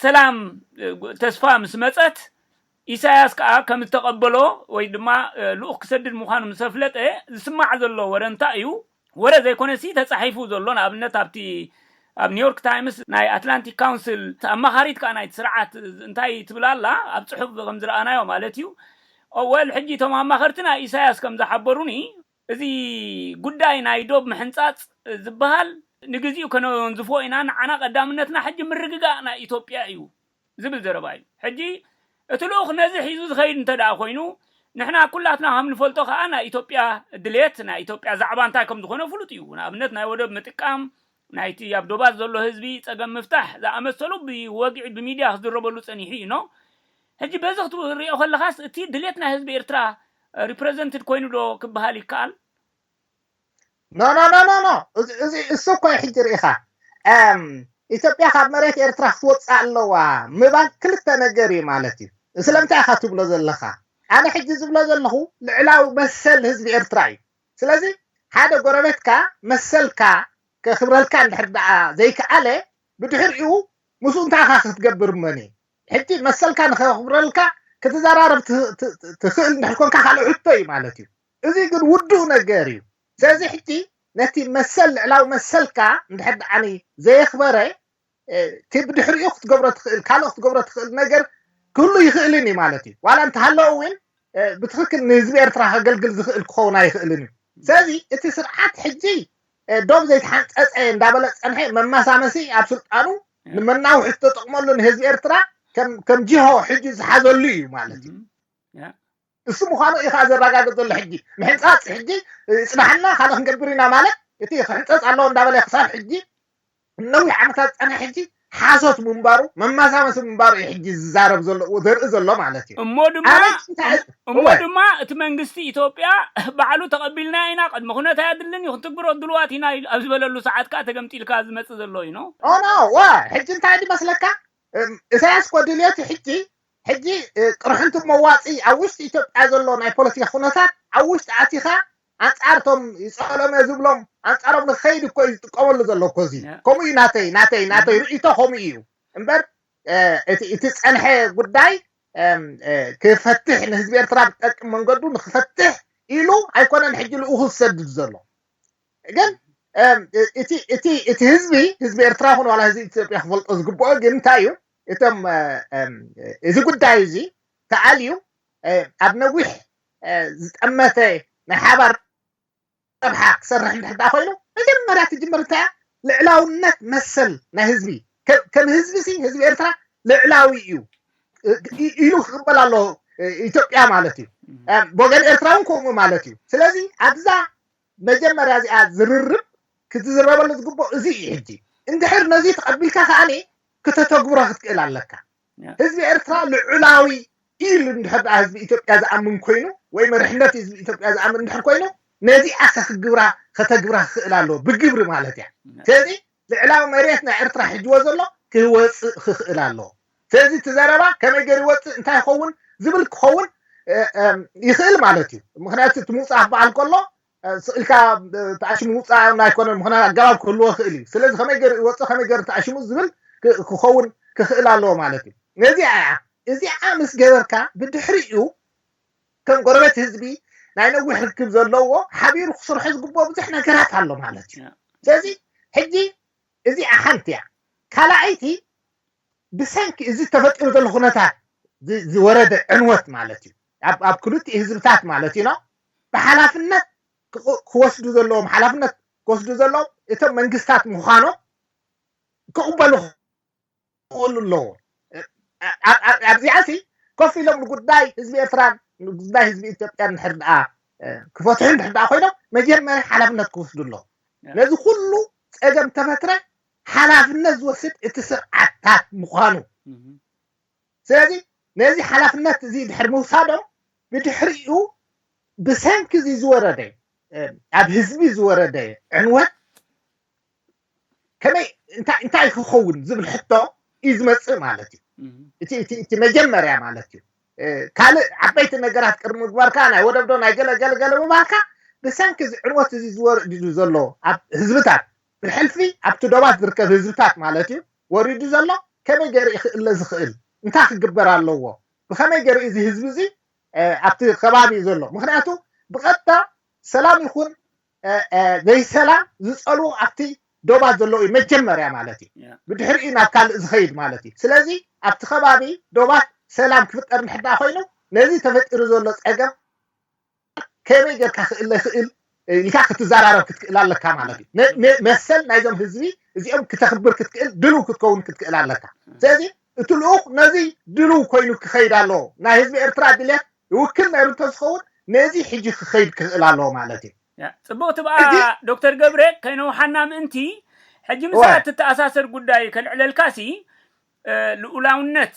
ሰላም ተስፋ ምስ መጸት፣ ኢሳያስ ከኣ ከም ዝተቐበሎ ወይ ድማ ልኡኽ ክሰድድ ምዃኑ ምስ ኣፍለጠ፣ ዝስማዕ ዘሎ ወረ እንታይ እዩ? ወረ ዘይኮነሲ ተጻሒፉ ዘሎ፣ ንኣብነት ኣብቲ ኣብ ኒውዮርክ ታይምስ ናይ ኣትላንቲክ ካውንስል ኣማኻሪት ከኣ ናይቲ ስርዓት እንታይ ትብል ኣላ፣ ኣብ ጽሑፍ ከም ዝረኣናዮ ማለት እዩ። ወል ሕጂ እቶም ኣማኸርቲ ናይ ኢሳያስ ከም ዝሓበሩኒ፣ እዚ ጉዳይ ናይ ዶብ ምሕንጻጽ ዝበሃል ንግዚኡ ከነወንዝፎ ኢና፣ ንዓና ቀዳምነትና ሕጂ ምርግጋእ ናይ ኢትዮጵያ እዩ ዝብል ዘረባ እዩ። ሕጂ እቲ ልኡኽ ነዚ ሒዙ ዝኸይድ እንተ ደኣ ኮይኑ፣ ንሕና ኩላትና ከም ንፈልጦ ከኣ ናይ ኢትዮጵያ ድሌት፣ ናይ ኢትዮጵያ ዛዕባ እንታይ ከም ዝኾነ ፍሉጥ እዩ። ንኣብነት ናይ ወደብ ምጥቃም፣ ናይቲ ኣብ ዶባት ዘሎ ህዝቢ ጸገም ምፍታሕ ዝኣመሰሉ ብወግዒ ብሚድያ ክዝረበሉ ጸኒሑ እዩ። ኖ ሕጂ በዚ ክትሪኦ ከለኻስ እቲ ድሌት ናይ ህዝቢ ኤርትራ ሪፕረዘንትድ ኮይኑ ዶ ክበሃል ይከኣል? ኖ ኖ ኖ ኖ ኖ እዚ እዚ እሱ እኮ እዩ ሕጂ ርኢኻ። እም፣ ኢትዮጵያ ካብ መሬት ኤርትራ ክትወፅእ ኣለዋ ምባል ክልተ ነገር እዩ ማለት እዩ። ስለምንታይ ኢኻ ትብሎ ዘለኻ? ኣነ ሕጂ ዝብሎ ዘለኹ ልዕላዊ መሰል ህዝቢ ኤርትራ እዩ። ስለዚ ሓደ ጎረቤትካ መሰልካ ከኽብረልካ እንድሕር ደኣ ዘይከኣለ፣ ብድሕሪኡ ምስኡ እንታይ ኢኻ ክትገብር እመኒ? ሕጂ መሰልካ ንኸኽብረልካ ክትዘራረብ ትኽእል እንድሕር ኮንካ ካልእ ሕቶ እዩ ማለት እዩ። እዚ ግን ውዱእ ነገር እዩ። ስለዚ ሕጂ ነቲ መሰል ልዕላዊ መሰልካ እንድሕር ደኣኒ ዘየኽበረ፣ እቲ ብድሕሪኡ ክትገብሮ ትኽእል ካልእ ክትገብሮ ትኽእል ነገር ክህሉ ይኽእልን እዩ ማለት እዩ። ዋላ እንተሃለወ እውን ብትኽክል ንህዝቢ ኤርትራ ከገልግል ዝኽእል ክኸውን ኣይኽእልን እዩ። ስለዚ እቲ ስርዓት ሕጂ ዶብ ዘይተሓንፀፀ እንዳበለ ዝፀንሐ መማሳመሲ ኣብ ስልጣኑ ንመናውሒ ዝተጠቕመሉ ንህዝቢ ኤርትራ ከም ጂሆ ሕጂ ዝሓዘሉ እዩ ማለት እዩ። እሱ ምዃኑ እዩ ከዓ ዘረጋግፅ ዘሎ። ሕጂ ምሕንፃፅ ሕጂ ይፅናሓልና ካልእ ክንገብር ኢና ማለት እቲ ክሕንፀፅ ኣለዎ እንዳበለ ክሳብ ሕጂ ነዊሕ ዓመታት ዝፀንሐ ሕጂ ሓሶት ምንባሩ መማሳመሲ ምንባሩ እዩ ሕጂ ዝዛረብ ዘሎ ዘርኢ ዘሎ ማለት እዩ። እሞ ድማ እሞ ድማ እቲ መንግስቲ ኢትዮጵያ ባዕሉ ተቐቢልና ኢና፣ ቅድመ ኩነት ኣየድልን እዩ፣ ክንትግብሮ ድልዋት ኢና ኣብ ዝበለሉ ሰዓት ከዓ ተገምጢልካ ዝመፅእ ዘሎ እዩ። ኖ ኖ ዋ ሕጂ እንታይ ድመስለካ? እሳያስ ኮ ድልዮት ሕጂ ሕጂ ቅርሕንቲ መዋፂ ኣብ ውሽጢ ኢትዮጵያ ዘሎ ናይ ፖለቲካ ኩነታት ኣብ ውሽጢ ኣቲኻ ኣንፃር እቶም ይፀሎም እየ ዝብሎም ኣንፃሮም ንክኸይድ እኮ እዩ ዝጥቀመሉ ዘሎ እኮ። እዚ ከምኡ እዩ ናተይ ናተይ ናተይ ርእይቶ ከምኡ እዩ እምበር እቲ ዝፀንሐ ጉዳይ ክፈትሕ ንህዝቢ ኤርትራ ብጠቅም መንገዱ ንክፈትሕ ኢሉ ኣይኮነን ሕጂ ልኡኹ ዝሰድድ ዘሎ። ግን እቲ ህዝቢ ህዝቢ ኤርትራ ይኹን ዋላ ህዝቢ ኢትዮጵያ ክፈልጦ ዝግብኦ ግን እንታይ እዩ? እቶም እዚ ጉዳይ እዚ ተኣልዩ ኣብ ነዊሕ ዝጠመተ ናይ ሓባር ረብሓ ክሰርሕ እንድሕር ደኣ ኮይኑ መጀመርያ ትጅምር እንታይ እያ? ልዕላውነት መሰል ናይ ህዝቢ ከም ህዝቢ ሲ ህዝቢ ኤርትራ ልዕላዊ እዩ ኢሉ ክቕበል ኣሎ ኢትዮጵያ ማለት እዩ። ብወገን ኤርትራ እውን ከምኡ ማለት እዩ። ስለዚ ኣብዛ መጀመርያ እዚኣ ዝርርብ ክትዝረበሉ ዝግብኦ እዚ እዩ። ሕጂ እንድሕር ነዚ ተቐቢልካ ከኣኒ ክተተግብሮ ክትክእል ኣለካ። ህዝቢ ኤርትራ ልዑላዊ ኢሉ እንድሕር ደኣ ህዝቢ ኢትዮጵያ ዝኣምን ኮይኑ ወይ መሪሕነት ህዝቢ ኢትዮጵያ ዝኣምን እንድሕር ኮይኑ ነዚኣ ከክግብራ ከተግብራ ክኽእል ኣለዎ ብግብሪ ማለት እያ። ስለዚ ልዕላዊ መሬት ናይ ኤርትራ ሕጅዎ ዘሎ ክወፅእ ክኽእል ኣለዎ። ስለዚ እቲ ዘረባ ከመይ ገይሩ ይወፅእ እንታይ ይኸውን ዝብል ክኸውን ይኽእል ማለት እዩ። ምክንያቱ እቲ ምውፃእ ክበሃል ከሎ ስቕ ኢልካ ተኣሽሙ ምውፃእ ኣይኮነን ምክንያት ኣገባብ ክህልዎ ይኽእል እዩ። ስለዚ ከመይ ገይሩ ይወፅእ ከመይ ገይሩ ተኣሽሙ ዝብል ክኸውን ክኽእል ኣለዎ ማለት እዩ። ነዚኣ እያ እዚኣ ምስ ገበርካ ብድሕሪኡ ከም ጎረቤት ህዝቢ ናይ ነዊሕ ርክብ ዘለዎ ሓቢሩ ክሰርሖ ዝግብኦ ብዙሕ ነገራት ኣሎ ማለት እዩ። ስለዚ ሕጂ እዚኣ ሓንቲ እያ። ካልኣይቲ ብሰንኪ እዚ ተፈጢሩ ዘሎ ኩነታት ዝወረደ ዕንወት ማለት እዩ። ኣብ ክልቲኡ ህዝብታት ማለት እዩ ብሓላፍነት ክወስዱ ዘለዎም ሓላፍነት ክወስዱ ዘለዎም እቶም መንግስታት ምዃኖም ክቕበሉ ክኽእሉ ኣለዎ። ኣብዚኣ ሲ ኮፍ ኢሎም ንጉዳይ ህዝቢ ኤርትራን ንጉዳይ ህዝቢ ኢትዮጵያን እንድሕር ደኣ ክፈትሑ እንድሕር ደኣ ኮይኖም መጀመርያ ሓላፍነት ክወስዱ ኣለዎ። ነዚ ኩሉ ፀገም ተፈጥረ ሓላፍነት ዝወስድ እቲ ስርዓታት ምዃኑ። ስለዚ ነዚ ሓላፍነት እዚ ድሕር ምውሳዶም ብድሕሪኡ ብሰንኪ እዚ ዝወረደ ኣብ ህዝቢ ዝወረደ ዕንወት ከመይ እንታይ እንታይ ክኸውን ዝብል ሕቶ እዩ ዝመጽእ ማለት እዩ። እቲ እቲ እቲ መጀመርያ ማለት እዩ። ካልእ ዓበይቲ ነገራት ቅድሚ ምግባርካ ናይ ወደብዶ ናይ ገለ ገለ ገለ ምባልካ ብሰንኪ እዚ ዕንወት እዚ ዝወርድ ዘሎ ኣብ ህዝብታት ብሕልፊ ኣብቲ ዶባት ዝርከብ ህዝብታት ማለት እዩ ወሪዱ ዘሎ ከመይ ገይሩ ይኽእለ ዝኽእል እንታይ ክግበር ኣለዎ ብኸመይ ገይሩ እዚ ህዝቢ እዚ ኣብቲ ከባቢ ዘሎ ምክንያቱ ብቐጥታ ሰላም ይኹን ዘይሰላም ዝፀልዎ ኣብቲ ዶባት ዘለዉ እዩ መጀመርያ ማለት እዩ። ብድሕሪኡ ናብ ካልእ ዝኸይድ ማለት እዩ። ስለዚ ኣብቲ ከባቢ ዶባት ሰላም ክፍጠር እንድሕዳ ኮይኑ ነዚ ተፈጢሩ ዘሎ ፀገም ከመይ ጌርካ ክእለ ይኽእል ኢልካ ክትዘራረብ ክትክእል ኣለካ ማለት እዩ። መሰል ናይዞም ህዝቢ እዚኦም ክተኽብር ክትክእል ድልው ክትከውን ክትክእል ኣለካ። ስለዚ እቲ ልኡኽ ነዚ ድልው ኮይኑ ክኸይድ ኣለዎ። ናይ ህዝቢ ኤርትራ ድልየት ይውክል ነይሩ እንተዝኸውን ነዚ ሕጂ ክኸይድ ክኽእል ኣለዎ ማለት እዩ። ጽቡቕ ትብኣ ዶክተር ገብረ ከይነውሓና ምእንቲ ሕጂ ምስኣ እትተኣሳሰር ጉዳይ ከልዕለልካሲ ልኡላውነት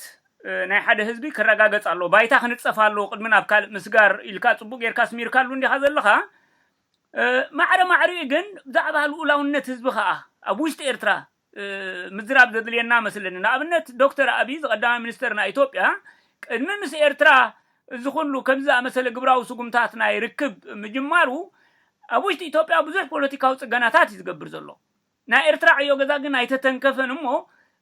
ናይ ሓደ ህዝቢ ክረጋገጽ ኣለዎ። ባይታ ክንጸፍ ኣለዎ ቅድሚ ናብ ካልእ ምስጋር ኢልካ ጽቡቕ ጌርካ ስሚርካሉ እንዲኻ ዘለኻ። ማዕረ ማዕሪኡ ግን ብዛዕባ ልኡላውነት ህዝቢ ኸኣ ኣብ ውሽጢ ኤርትራ ምዝራብ ዘድልየና መስለኒ። ንኣብነት ዶክተር ኣብይ ዝቐዳማይ ሚኒስተር ናይ ኢትዮጵያ ቅድሚ ምስ ኤርትራ እዚ ኩሉ ከምዚ ዝኣመሰለ ግብራዊ ስጉምታት ናይ ርክብ ምጅማሩ ኣብ ውሽጢ ኢትዮጵያ ብዙሕ ፖለቲካዊ ጽገናታት እዩ ዝገብር ዘሎ። ናይ ኤርትራ ዕዮ ገዛ ግን ኣይተተንከፈን እሞ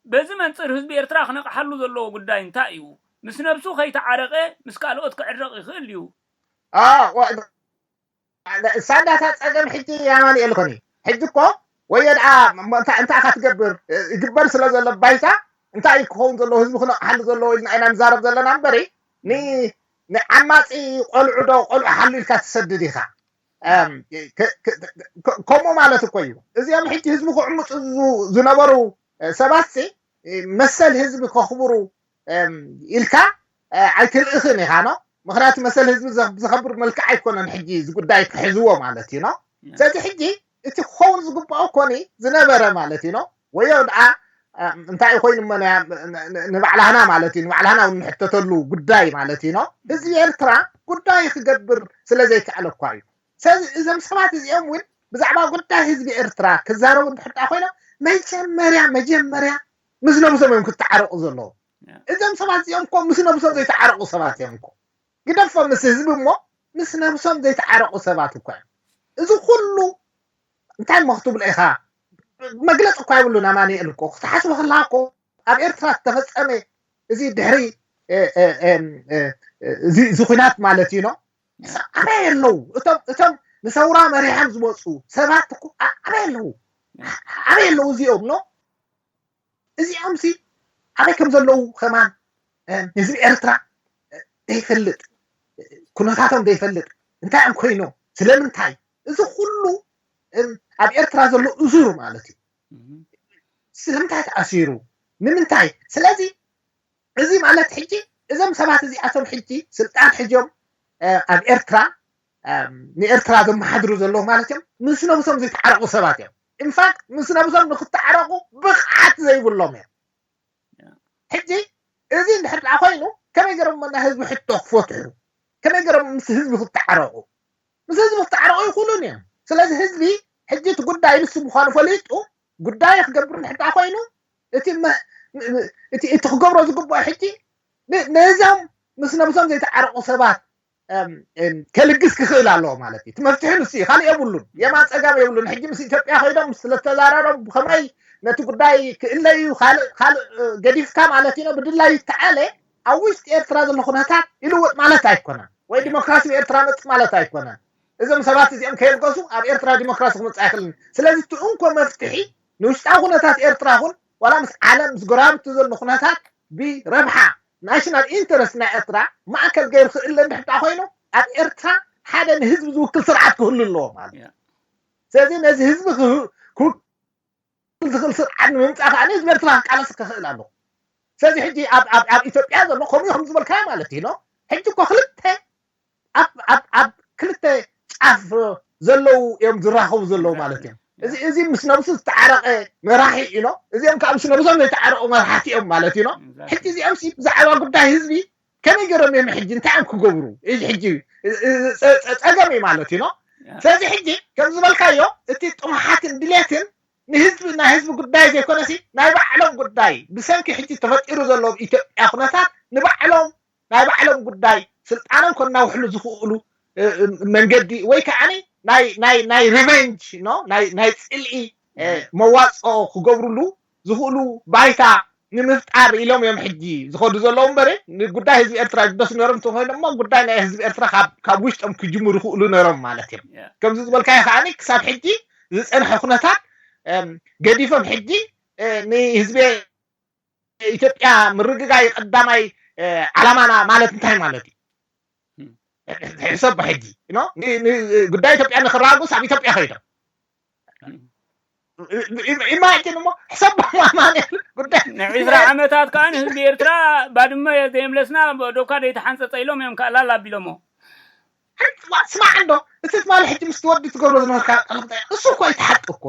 በዚ መንጽር ህዝቢ ኤርትራ ክነቕሓሉ ዘለዎ ጉዳይ እንታይ እዩ? ምስ ነብሱ ከይተዓረቐ ምስ ካልኦት ክዕረቕ ይኽእል እዩ። ሳንዳታ ጸገም ሕጂ ያማንኤል ኮኒ ሕጂ እኮ ወዮ ደኣ እንታይ ክትገብር ይግበር ስለ ዘሎ ባይታ እንታይ ክኸውን ዘለዎ ህዝቢ ክነቕሓሉ ዘለዎ ኢልና ኢና ንዛረብ ዘለና እምበሪ ንዓማፂ ቆልዑ ዶ ቆልዑ ሓሉ ኢልካ ትሰድድ ኢኻ ከምኡ ማለት እኮ እዩ እዚኦም ሕጂ ህዝቢ ክዕምፁ ዝነበሩ ሰባት መሰል ህዝቢ ከኽብሩ ኢልካ ኣይትልእኽን ኢኻ ኖ ምክንያቱ መሰል ህዝቢ ብዘኸብር መልክዕ ኣይኮነን ሕጂ እዚ ጉዳይ ክሕዝዎ ማለት እዩ ኖ ስለዚ ሕጂ እቲ ክኸውን ዝግባኦ ኮኒ ዝነበረ ማለት እዩ ኖ ወዮ ደኣ እንታይ ኮይኑ እሞ ንባዕላህና ማለት እዩ ንባዕላህና እውን ንሕተተሉ ጉዳይ ማለት እዩ ኖ ህዝቢ ኤርትራ ጉዳይ ክገብር ስለ ዘይከኣለ እኳ እዩ ስለዚ እዞም ሰባት እዚኦም እውን ብዛዕባ ጉዳይ ህዝቢ ኤርትራ ክዛረቡ እንድሕር ኮይኖም መጀመርያ መጀመርያ ምስ ነብሶም እዮም ክተዓረቁ ዘለዎም እዞም ሰባት እዚኦም እኮ ምስ ነብሶም ዘይተዓረቁ ሰባት እዮም እኮ ግደፎም ምስ ህዝቢ እሞ ምስ ነብሶም ዘይተዓረቁ ሰባት እኮ እዮም እዚ ኩሉ እንታይ እሞ ክትብሎ ኢኻ መግለፂ እኳ የብሉን ኣማኒኤል እኮ ክትሓስቦ ከለካ እኮ ኣብ ኤርትራ ዝተፈፀመ እዚ ድሕሪ እዚ ኩናት ማለት እዩ ኖ ኣበይ ኣለዉ እቶም እቶም ንሰውራ መሪሖም ዝመፁ ሰባት እኮ ኣበይ ኣለዉ ኣበይ ኣለዉ እዚኦም ኖ እዚኦም ሲ ኣበይ ከም ዘለዉ ከማን ህዝቢ ኤርትራ ዘይፈልጥ ኩነታቶም ዘይፈልጥ እንታይ እዮም ኮይኖም ስለምንታይ እዚ ኩሉ ኣብ ኤርትራ ዘሎ እሱር ማለት እዩ ስለምንታይ ተኣሲሩ ንምንታይ ስለዚ እዚ ማለት ሕጂ እዞም ሰባት እዚኣቶም ሕጂ ስልጣን ሕጆም ኣብ ኤርትራ ንኤርትራ ዘመሓድሩ ዘለዉ ማለት እዮም ምስ ነብሶም ዘይተዓረቁ ሰባት እዮም ኢንፋክት ምስ ነብሶም ንክተዓረቁ ብቕዓት ዘይብሎም እዮም ሕጂ እዚ እንድሕር ደኣ ኮይኑ ከመይ ገሮም መና ህዝቢ ሕቶ ክፈትሑ ከመይ ገሮም ምስ ህዝቢ ክተዓረቁ ምስ ህዝቢ ክተዓረቁ ይኽእሉን እዮም ስለዚ ህዝቢ ሕጂ እቲ ጉዳይ ንሱ ምዃኑ ፈሊጡ ጉዳይ ክገብር እንድሕር ደኣ ኮይኑ እቲ እቲ ክገብሮ ዝግብኦ ሕጂ ነዞም ምስ ነብሶም ዘይተዓረቁ ሰባት ከልግስ ክኽእል ኣለዎ ማለት እዩ። እቲ መፍትሒ ንሱ እዩ። ካልእ የብሉን። የማን ጸጋም የብሉን። ሕጂ ምስ ኢትዮጵያ ከይዶም ስለተዛራረቡ ብኸመይ ነቲ ጉዳይ ክእለዩ ካልእ ካልእ ገዲፍካ ማለት እዩ ብድላይ ይተዓለ ኣብ ውሽጢ ኤርትራ ዘሎ ኩነታት ይልወጥ ማለት ኣይኮነን ወይ ዲሞክራሲ ኤርትራ መጽእ ማለት ኣይኮነን። እዞም ሰባት እዚኦም ከየልገሱ ኣብ ኤርትራ ዲሞክራሲ ክመጽእ ኣይኽእልን። ስለዚ እቲ እንኮ መፍትሒ ንውሽጣዊ ኩነታት ኤርትራ ኹን ዋላ ምስ ዓለም ምስ ጎረባብቲ ዘሎ ኩነታት ብረብሓ ናሽናል ኢንተረስት ናይ ኤርትራ ማእከል ገይሩ ክእለ እንድሕር ደኣ ኮይኑ ኣብ ኤርትራ ሓደ ንህዝቢ ዝውክል ስርዓት ክህሉ ኣለዎ ማለት እዩ። ስለዚ ነዚ ህዝቢ ክውክል ዝኽእል ስርዓት ንምምፃእ ከዓ ህዝቢ ኤርትራ ክቃለስ ክኽእል ኣለዎ። ስለዚ ሕጂ ኣብ ኢትዮጵያ ዘሎ ከምኡ ከም ዝበልካዮ ማለት እዩ። ሕጂ እኮ ክልተ ኣብ ክልተ ጫፍ ዘለዉ እዮም ዝራኸቡ ዘለዉ ማለት እዮም። እዚ እዚ ምስ ነብሱ ዝተዓረቀ መራሒ እዩ። እዚኦም ከዓ ምስ ነብሶም ዘይተዓረቁ መራሕቲ እዮም ማለት እዩ። ሕጂ እዚኦም ብዛዕባ ጉዳይ ህዝቢ ከመይ ገይሮም እዮም ሕጂ እንታይ እዮም ክገብሩ? እዚ ሕጂ ጸገም እዩ ማለት እዩ። ስለዚ ሕጂ ከም ዝበልካዮ እቲ ጥሙሓትን ድሌትን ንህዝቢ ናይ ህዝቢ ጉዳይ ዘይኮነሲ ናይ ባዕሎም ጉዳይ ብሰንኪ ሕጂ ተፈጢሩ ዘሎ ኢትዮጵያ ኩነታት ንባዕሎም ናይ ባዕሎም ጉዳይ ስልጣኖም ከናውሕሉ ዝኽእሉ መንገዲ ወይ ከዓ ናይ revenge ናይ ፅልኢ መዋፅኦ ክገብርሉ ዝኽእሉ ባይታ ንምፍጣር ኢሎም እዮም ሕጂ ዝኸዱ ዘለዉ እምበር ንጉዳይ ህዝቢ ኤርትራ ይግደሱ ነሮም እንተኾይኖም እሞ ጉዳይ ናይ ህዝቢ ኤርትራ ካብ ውሽጦም ክጅምሩ ይኽእሉ ነሮም ማለት እዮም። ከምዚ ዝበልካዮ ከዓ ክሳብ ሕጂ ዝፀንሐ ኩነታት ገዲፎም ሕጂ ንህዝቢ ኢትዮጵያ ምርግጋይ ቀዳማይ ዓላማና ማለት እንታይ ማለት እዩ? ሕሰብ ሕጂ ጉዳይ ኢትዮጵያ ንክረጋግኡስ ኣብ ኢትዮጵያ ከይዶም ኢማጅን እሞ ሕሰብ ኣማኑኤል ጉዳይ ንዕስራ ዓመታት ከዓ ንህዝቢ ኤርትራ ባድመ ዘየምለስና ዶካ ዘይተሓንፀፀ ኢሎም እዮም ከኣላል ኣቢሎሞ ስማዕ እንዶ እቲ ትማሊ ሕጂ ምስ ትወዲ ትገብሮ ዝነበርካ እሱ እኮ ይተሓቂ እኮ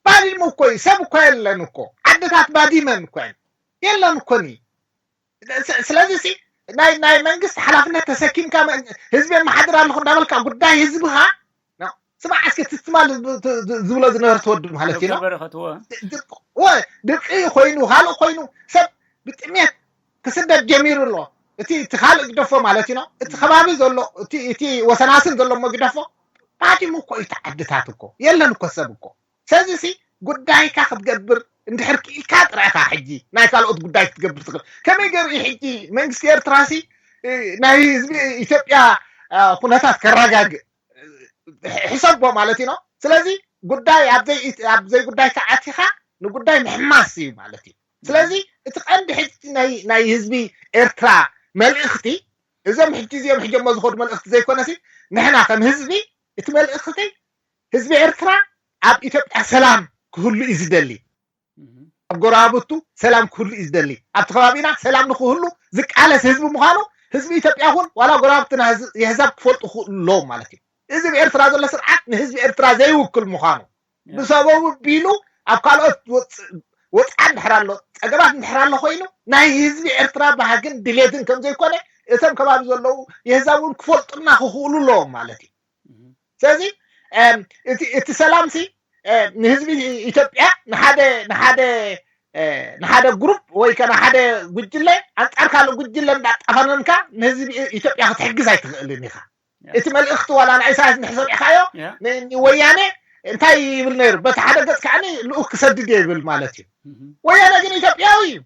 ባዲሙ እኮ እዩ ሰብ እኮ የለን እኮ ዓድታት ባዲመን እኮ የለን እኮ ስለዚ ናይ ናይ መንግስት ሓላፍነት ተሰኪምካ ህዝቢ የመሓድር ኣለኹ እንዳበልካ ጉዳይ ህዝብኻ ስማዕ እስኪ እቲ ትማል ዝብሎ ዝነበረ ትወዱ ማለት እዩ ድርቂ ኮይኑ ካልእ ኮይኑ ሰብ ብጥሜት ክስደድ ጀሚሩ ኣሎ እቲ እቲ ካልእ ግደፎ ማለት እዩ እቲ ከባቢ ዘሎ እቲ ወሰናስን ዘሎ ሞ ግደፎ ባዲሙ እኮ እዩ ተዓድታት እኮ የለን እኮ ሰብ እኮ ስለዚ ጉዳይካ ክትገብር እንድሕር ክኢልካ ጥራይካ ሕጂ ናይ ካልኦት ጉዳይ ክትገብር ትኽእል ከመይ ገይሩ እዩ ሕጂ መንግስቲ ኤርትራ ሲ ናይ ህዝቢ ኢትዮጵያ ኩነታት ከረጋግእ ሕሰቦ ማለት እዩ ስለዚ ጉዳይ ኣብ ዘይጉዳይካ ኣቲኻ ንጉዳይ ምሕማስ እዩ ማለት እዩ ስለዚ እቲ ቀንዲ ሕጂ ናይ ህዝቢ ኤርትራ መልእኽቲ እዞም ሕጂ እዚኦም ሕጀሞ ዝኸዱ መልእኽቲ ዘይኮነሲ ንሕና ከም ህዝቢ እቲ መልእኽቲ ህዝቢ ኤርትራ ኣብ ኢትዮጵያ ሰላም ክህሉ እዩ ዝደሊ ኣብ ጎረባብቱ ሰላም ክህሉ እዩ ዝደሊ ኣብቲ ከባቢና ሰላም ንክህሉ ዝቃለስ ህዝቢ ምዃኑ ህዝቢ ኢትዮጵያ ኹን ዋላ ጎረባብትና የህዛብ ክፈልጡ ክኽእሉ ኣለዎም ማለት እዩ እዚ ብኤርትራ ዘሎ ስርዓት ንህዝቢ ኤርትራ ዘይውክል ምዃኑ ብሰበቡ ቢሉ ኣብ ካልኦት ወፅዓ እንድሕር ኣሎ ፀገማት እንድሕር ኣሎ ኮይኑ ናይ ህዝቢ ኤርትራ ባህግን ድሌትን ከም ዘይኮነ እቶም ከባቢ ዘለዉ የህዛብ እውን ክፈልጡና ክኽእሉ ኣለዎም ማለት እዩ ስለዚ እቲ ሰላም ሲ ንህዝቢ ኢትዮጵያ ንሓደ ንሓደ ንሓደ ግሩፕ ወይ ከ ንሓደ ጉጅለ ኣንፃር ካልእ ጉጅለ እንዳጣፈነንካ ንህዝቢ ኢትዮጵያ ክትሕግዝ ኣይትኽእልን ኢኻ እቲ መልእኽቲ ዋላ ንኢሳያስ እንድሕር ሰሚዕካዮ ንወያነ እንታይ ይብል ነይሩ በቲ ሓደ ገፅ ከዓ ልኡክ ክሰድድ እየ ይብል ማለት እዩ ወያነ ግን ኢትዮጵያዊ እዩ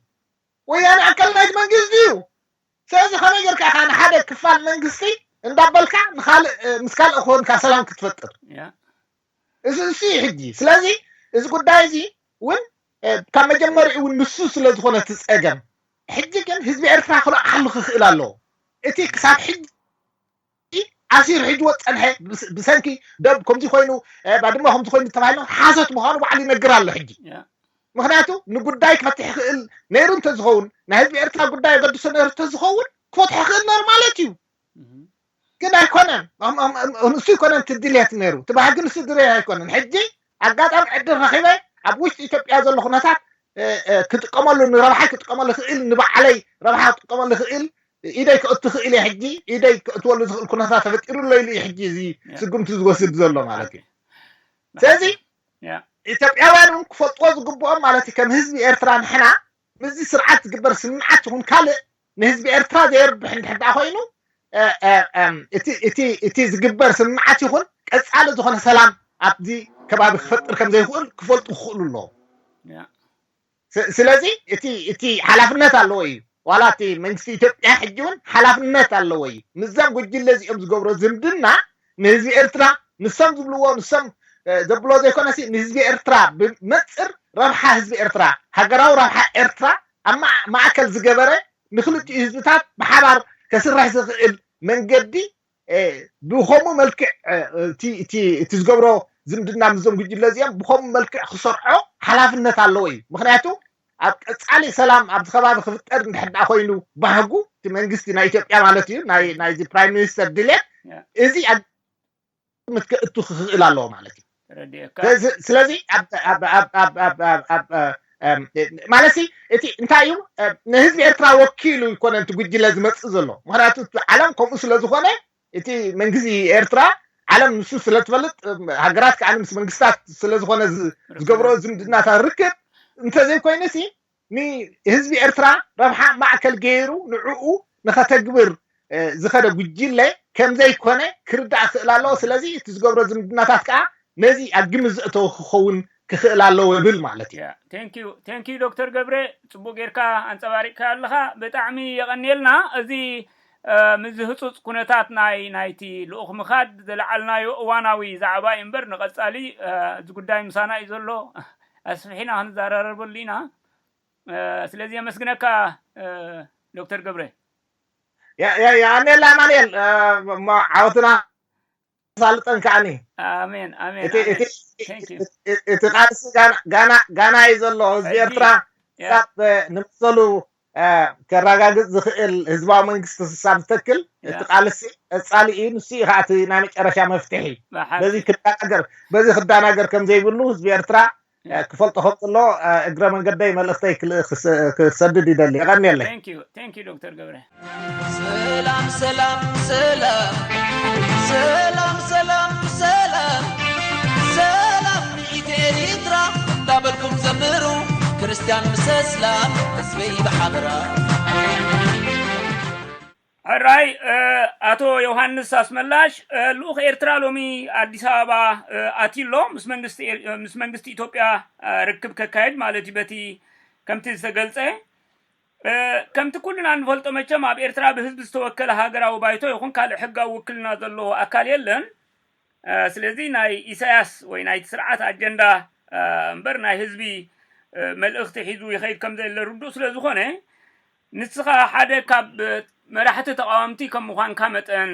ወያነ ኣካል ናይቲ መንግስቲ እዩ ስለዚ ከመይ ጌርካ ኢኻ ንሓደ ክፋል መንግስቲ እንዳበልካ ንካልእ ምስ ካልእ ክኾንካ ሰላም ክትፈጥር እዚ እሱ እዩ ሕጂ ስለዚ እዚ ጉዳይ እዚ እውን ካብ መጀመሪኡ እውን ንሱ ስለ ዝኾነ እቲ ፀገም ሕጂ ግን ህዝቢ ኤርትራ ክለዓሉ ክኽእል ኣለዎ እቲ ክሳብ ሕጂ ኣሲሩ ሕጂ ወፀንሐ ብሰንኪ ደብ ከምዚ ኮይኑ ባድማ ከምዚ ኮይኑ ተባሂሉ ሓሶት ምዃኑ ባዕሉ ይነግር ኣሎ ሕጂ ምክንያቱ ንጉዳይ ክፈትሕ ይኽእል ነይሩ እንተዝኸውን ናይ ህዝቢ ኤርትራ ጉዳይ ኣገድሶ ነይሩ እንተዝኸውን ክፈትሖ ይኽእል ነይሩ ማለት እዩ ግን ኣይኮነን ንሱ ይኮነን ትድልየት ነይሩ ትባህል ግን ንሱ ድልየት ኣይኮነን ሕጂ ኣጋጣሚ ዕድል ረኺበ ኣብ ውሽጢ ኢትዮጵያ ዘሎ ኩነታት ክጥቀመሉ ንረብሓይ ክጥቀመሉ ይኽእል ንባዕለይ ረብሓ ክጥቀመሉ ይኽእል ኢደይ ክእቱ ክእል እየ ሕጂ ኢደይ ክእትወሉ ዝኽእል ኩነታት ተፈጢሩ ኣሎ ኢሉ እዩ ሕጂ እዚ ስጉምቲ ዝወስድ ዘሎ ማለት እዩ ስለዚ ኢትዮጵያውያን እውን ክፈልጥዎ ዝግብኦም ማለት እዩ ከም ህዝቢ ኤርትራ ንሕና ምስዚ ስርዓት ዝግበር ስምምዓት ይኹን ካልእ ንህዝቢ ኤርትራ ዘየርብሕ እንድሕር ደኣ ኮይኑ እቲ ዝግበር ስምምዓት ይኹን ቀፃሊ ዝኾነ ሰላም ኣብዚ ከባቢ ክፈጥር ከም ዘይኽእል ክፈልጡ ክኽእሉ ኣለዎም ስለዚ እቲ እቲ ሓላፍነት ኣለዎ እዩ ዋላ እቲ መንግስቲ ኢትዮጵያ ሕጂ እውን ሓላፍነት ኣለዎ እዩ ምስዞም ጉጅለ እዚኦም ዝገብሮ ዝምድና ንህዝቢ ኤርትራ ንሶም ዝብልዎ ንሶም ዘብሎ ዘይኮነሲ ንህዝቢ ኤርትራ ብመፅር ረብሓ ህዝቢ ኤርትራ ሃገራዊ ረብሓ ኤርትራ ኣብ ማእከል ዝገበረ ንክልቲኡ ህዝብታት ብሓባር ከስርሕ ዝኽእል መንገዲ ብኸምኡ መልክዕ እቲ ዝገብሮ ዝምድና ምስዞም ጉጅለ እዚኦም ብኸምኡ መልክዕ ክሰርዖ ሓላፍነት ኣለዎ እዩ ምክንያቱ ኣብ ቀፃሊ ሰላም ኣብዚ ከባቢ ክፍጠር እንድሕር ደኣ ኮይኑ ባህጉ እቲ መንግስቲ ናይ ኢትዮጵያ ማለት እዩ ናይዚ ፕራይም ሚኒስተር ድሌት እዚ ኣብ ግምት ከእቱ ክኽእል ኣለዎ ማለት እዩ ስለዚ ማለት እቲ እንታይ እዩ ንህዝቢ ኤርትራ ወኪሉ ይኮነ እቲ ጉጅለ ዝመፅእ ዘሎ ምክንያቱ ዓለም ከምኡ ስለ ዝኾነ እቲ መንግስቲ ኤርትራ ዓለም ንሱ ስለ ትፈልጥ፣ ሃገራት ከዓ ምስ መንግስታት ስለ ዝኾነ ዝ- ዝገብሮ ዝምድናታት ርክብ እንተዘይኮይኑሲ፣ ንህዝቢ ኤርትራ ረብሓ ማእከል ገይሩ ንዕኡ ንኸተግብር ዝኸደ ጉጅለ ከምዘይኮነ ክርዳእ ክእል ኣለዎ። ስለዚ እቲ ዝገብሮ ዝምድናታት ከዓ ነዚ ኣብ ግምት ዘእተወ ክኸውን ክኽእል ኣለዎ ይብል ማለት እዩ። Thank you, thank you ዶክተር ገብረ፣ ፅቡቅ ጌርካ ኣንፀባሪቅካ ኣለኻ። ብጣዕሚ የቐንየልና። እዚ ምስዚ ህፁፅ ኩነታት ናይ ናይቲ ልኡኽ ምኻድ ዝለዓልናዮ እዋናዊ ዛዕባ እዩ እምበር፣ ንቐፃሊ እዚ ጉዳይ ምሳና እዩ ዘሎ። ኣስፍሒና ክንዘራረበሉ ኢና። ስለዚ የመስግነካ ዶክተር ገብረ። የቀንየልና ኣማንኤል፣ ዓወትና ሳልጠን ከዓኒ። ኣሜን ኣሜን። እቲ ቃልሲ ጋና እዩ ዘሎ። ህዝቢ ኤርትራ ክሳብ ንመሰሉ ከረጋግፅ ዝኽእል ህዝባዊ መንግስቲ ክሳብ ዝተክል እቲ ቃልሲ ቀፃሊ እዩ። ንሱ እዩ ከዓ እቲ ናይ መጨረሻ መፍትሒ። በዚ ክዳናገር በዚ ክዳናገር ከም ዘይብሉ ህዝቢ ኤርትራ ክፈልጦ ከም ዘሎ እግረ መንገደይ መልእኽተይ ክሰድድ ይደሊ። የቐንየለይ። ዶክተር ገብረ። ሰላም ሰላም ሰላም ሰላም ሰላም ሰላም ንኢትዮ ኤርትራ እንዳበልኩም ዘምሩ፣ ክርስትያን ምስ እስላም ህዝበይ ብሓበራ። ሕራይ ኣቶ ዮሃንስ ኣስመላሽ፣ ልኡኽ ኤርትራ ሎሚ ኣዲስ ኣበባ ኣትዩ ኣሎ። ምስ መንግስቲ ኢትዮጵያ ርክብ ከካየድ ማለት እዩ። በቲ ከምቲ ዝተገልጸ፣ ከምቲ ኩልና እንፈልጦ መቸም ኣብ ኤርትራ ብህዝቢ ዝተወከለ ሃገራዊ ባይቶ ይኹን ካልእ ሕጋዊ ውክልና ዘለዎ ኣካል የለን። ስለዚ ናይ ኢሳያስ ወይ ናይቲ ስርዓት ኣጀንዳ እምበር ናይ ህዝቢ መልእኽቲ ሒዙ ይኸይድ ከም ዘለ ርዱእ ስለ ዝኾነ፣ ንስኻ ሓደ ካብ መራሕቲ ተቃወምቲ ከም ምዃንካ መጠን፣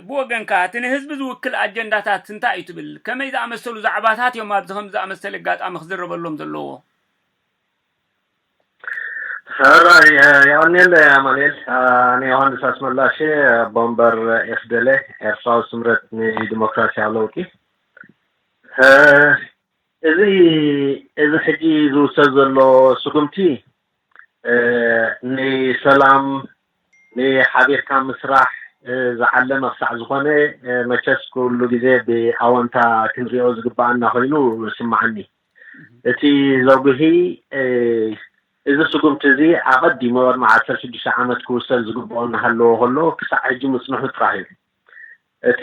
ብወገንካ እቲ ንህዝቢ ዝውክል ኣጀንዳታት እንታይ እዩ ትብል? ከመይ ዝኣመሰሉ ዛዕባታት እዮም ኣብዚ ከም ዝኣመሰለ ኣጋጣሚ ክዝረበሎም ዘለዎ? ሕራይ የቐንየለይ ኣማኑኤል። ኣነ ዮሃንስ ኣስመላሽ፣ ኣቦ ወንበር ኤፍደለ፣ ኤርትራዊ ስምረት ንዲሞክራሲያዊ ለውጢ። እዚ እዚ ሕጂ ዝውሰድ ዘሎ ስጉምቲ ንሰላም፣ ንሓቢርካ ምስራሕ ዝዓለመ ክሳዕ ዝኾነ፣ መቸስ ኩሉ ግዜ ብኣወንታ ክንሪኦ ዝግበኣና ኮይኑ ይስምዓኒ። እቲ ዘጉሂ እዚ ስጉምቲ እዚ ኣቐዲሙ ቅድሚ ዓሰርተ ሽዱሽተ ዓመት ክውሰድ ዝግበኦ እናሃለዎ ከሎ ክሳዕ ሕጂ ምጽንሑ ጥራሕ እዩ። እቲ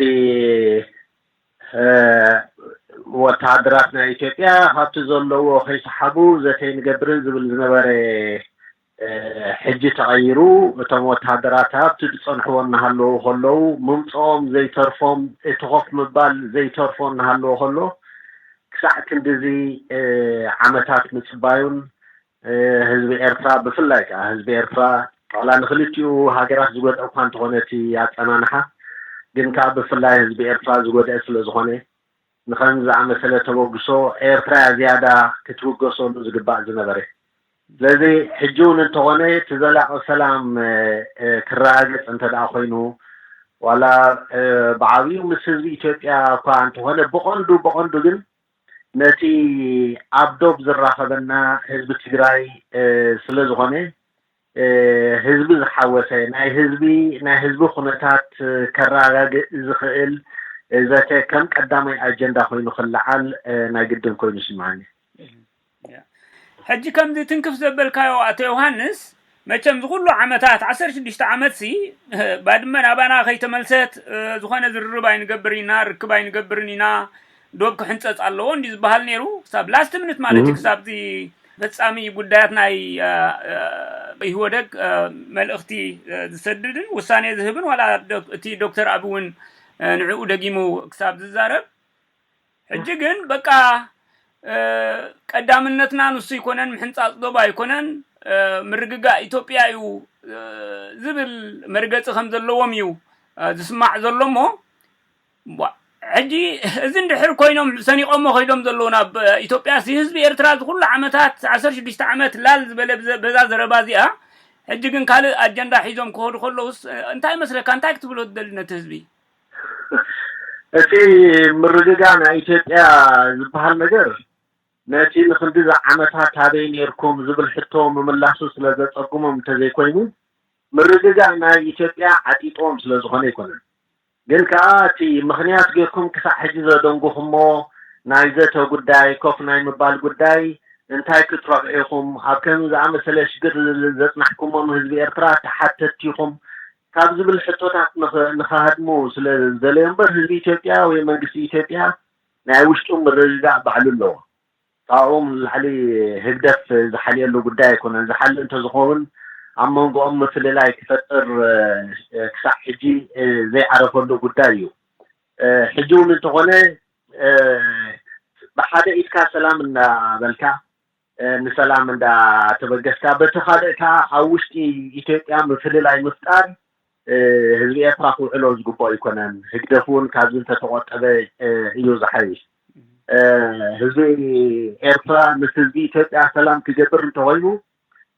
ወተሃደራት ናይ ኢትዮጵያ ካብቲ ዘለዎ ከይሰሓቡ ዘተ ኣይንገብርን ዝብል ዝነበረ ሕጂ ተቐይሩ፣ እቶም ወተሃደራት ኣብቲ ዝጸንሕዎ እናሃለዉ ከለዉ ምምጽኦም ዘይተርፎም፣ እቲ ኮፍ ምባል ዘይተርፎ እናሃለዎ ከሎ ክሳዕ ክንድዚ ዓመታት ምጽባዩን ህዝቢ ኤርትራ ብፍላይ ከዓ ህዝቢ ኤርትራ ዋላ ንክልቲኡ ሃገራት ዝጎድአ እኳ እንተኾነ እቲ ኣጸናንሓ ግን ከዓ ብፍላይ ህዝቢ ኤርትራ ዝጎድአ ስለ ዝኾነ ንኸም ዝኣመሰለ ተበግሶ ኤርትራ እያ ዝያዳ ክትውገሰሉ ዝግባእ ዝነበረ። ስለዚ ሕጂ እውን እንተኾነ እቲ ዘላቂ ሰላም ክረጋገፅ እንተ ደኣ ኮይኑ ዋላ ብዓብዩ ምስ ህዝቢ ኢትዮጵያ እኳ እንተኾነ ብቐንዱ ብቐንዱ ግን ነቲ ኣብ ዶብ ዝራኸበና ህዝቢ ትግራይ ስለ ዝኾነ ህዝቢ ዝሓወሰ ናይ ህዝቢ ናይ ህዝቢ ኩነታት ከረጋግእ ዝኽእል ዘተ ከም ቀዳማይ ኣጀንዳ ኮይኑ ክለዓል ናይ ግድን ኮይኑ ይስምዓኒ። ሕጂ ከምዚ ትንክፍ ዘበልካዮ ኣቶ ዮሃንስ፣ መቸም ዝኩሉ ዓመታት ዓሰርተ ሽዱሽተ ዓመት ሲ ባድመ ናባና ከይተመልሰት ዝኾነ ዝርርብ ኣይንገብር ኢና፣ ርክብ ኣይንገብርን ኢና፣ ዶብ ክሕንፀፅ ኣለዎ እንዲ ዝበሃል ነይሩ ክሳብ ላስት ምንት ማለት እዩ። ክሳብ ፈጻሚ ጉዳያት ናይ ኢህወደግ መልእኽቲ ዝሰድድን ውሳኔ ዝህብን ዋላ እቲ ዶክተር ኣብ እውን ንዕኡ ደጊሙ ክሳብ ዝዛረብ ሕጂ ግን በቃ ቀዳምነትና ንሱ ኣይኮነን፣ ምሕንፃፅ ዶብ ኣይኮነን፣ ምርግጋእ ኢትዮጵያ እዩ ዝብል መርገፂ ከም ዘለዎም እዩ ዝስማዕ ዘሎ። እሞ ሕጂ እዚ እንድሕር ኮይኖም ሰኒቆሞ ከይዶም ዘለዉ ናብ ኢትዮጵያ ሲ ህዝቢ ኤርትራ ዝኩሉ ዓመታት ዓሰርተ ሽዱሽተ ዓመት ላል ዝበለ በዛ ዘረባ እዚኣ ሕጂ ግን ካልእ ኣጀንዳ ሒዞም ክኸዱ ከለውስ እንታይ መስለካ? እንታይ ክትብሎ ትደሊ ነቲ ህዝቢ? እቲ ምርግጋ ናይ ኢትዮጵያ ዝበሃል ነገር ነቲ ንክንድዚ ዓመታት ኣበይ ነርኩም ዝብል ሕቶ ምምላሱ ስለ ዘጸግሞም እንተዘይኮይኑ ምርግጋ ናይ ኢትዮጵያ ዓጢጥዎም ስለ ዝኾነ ኣይኮነን። ግን ከዓ እቲ ምኽንያት ጌርኩም ክሳዕ ሕጂ ዘደንጉኹሞ ናይ ዘተ ጉዳይ፣ ኮፍ ናይ ምባል ጉዳይ እንታይ ክትረኽዑ ኢኹም? ኣብ ከምዚ ዝኣመሰለ ሽግር ዘጽናሕኩሞም ህዝቢ ኤርትራ ተሓተትቲ ኢኹም ካብ ዝብል ሕቶታት ንኸ-፣ ንኸሃድሙ ስለ ዝደለዩ እምበር ህዝቢ ኢትዮጵያ ወይ መንግስቲ ኢትዮጵያ ናይ ውሽጡ ምርግጋእ ባዕሉ ኣለዎ። ካብኦም ንላዕሊ ህግደፍ ዝሓልየሉ ጉዳይ ኣይኮነን። ዝሓሊ እንተዝኸውን ኣብ መንጎኦም ምፍልላይ ክፈጥር፣ እ፣ ክሳዕ ሕጂ፣ እ፣ ዘይዓረፈሉ ጉዳይ እዩ። እ፣ ሕጂ እውን እንተኾነ፣ እ፣ ብሓደ ኢድካ ሰላም እንዳበልካ፣ እ፣ ንሰላም እንዳተበገስካ፣ በቲ ካልእ ከዓ ኣብ ውሽጢ ኢትዮጵያ ምፍልላይ ምፍጣር፣ እ፣ ህዝቢ ኤርትራ ክውዕሎ ዝግብኦ ኣይኮነን። ህግደፍ እውን ካብዚ እንተተቆጠበ፣ እ፣ እዩ ዝሓይሽ። እ፣ ህዝቢ ኤርትራ ምስ ህዝቢ ኢትዮጵያ ሰላም ክገብር እንተኾይኑ፣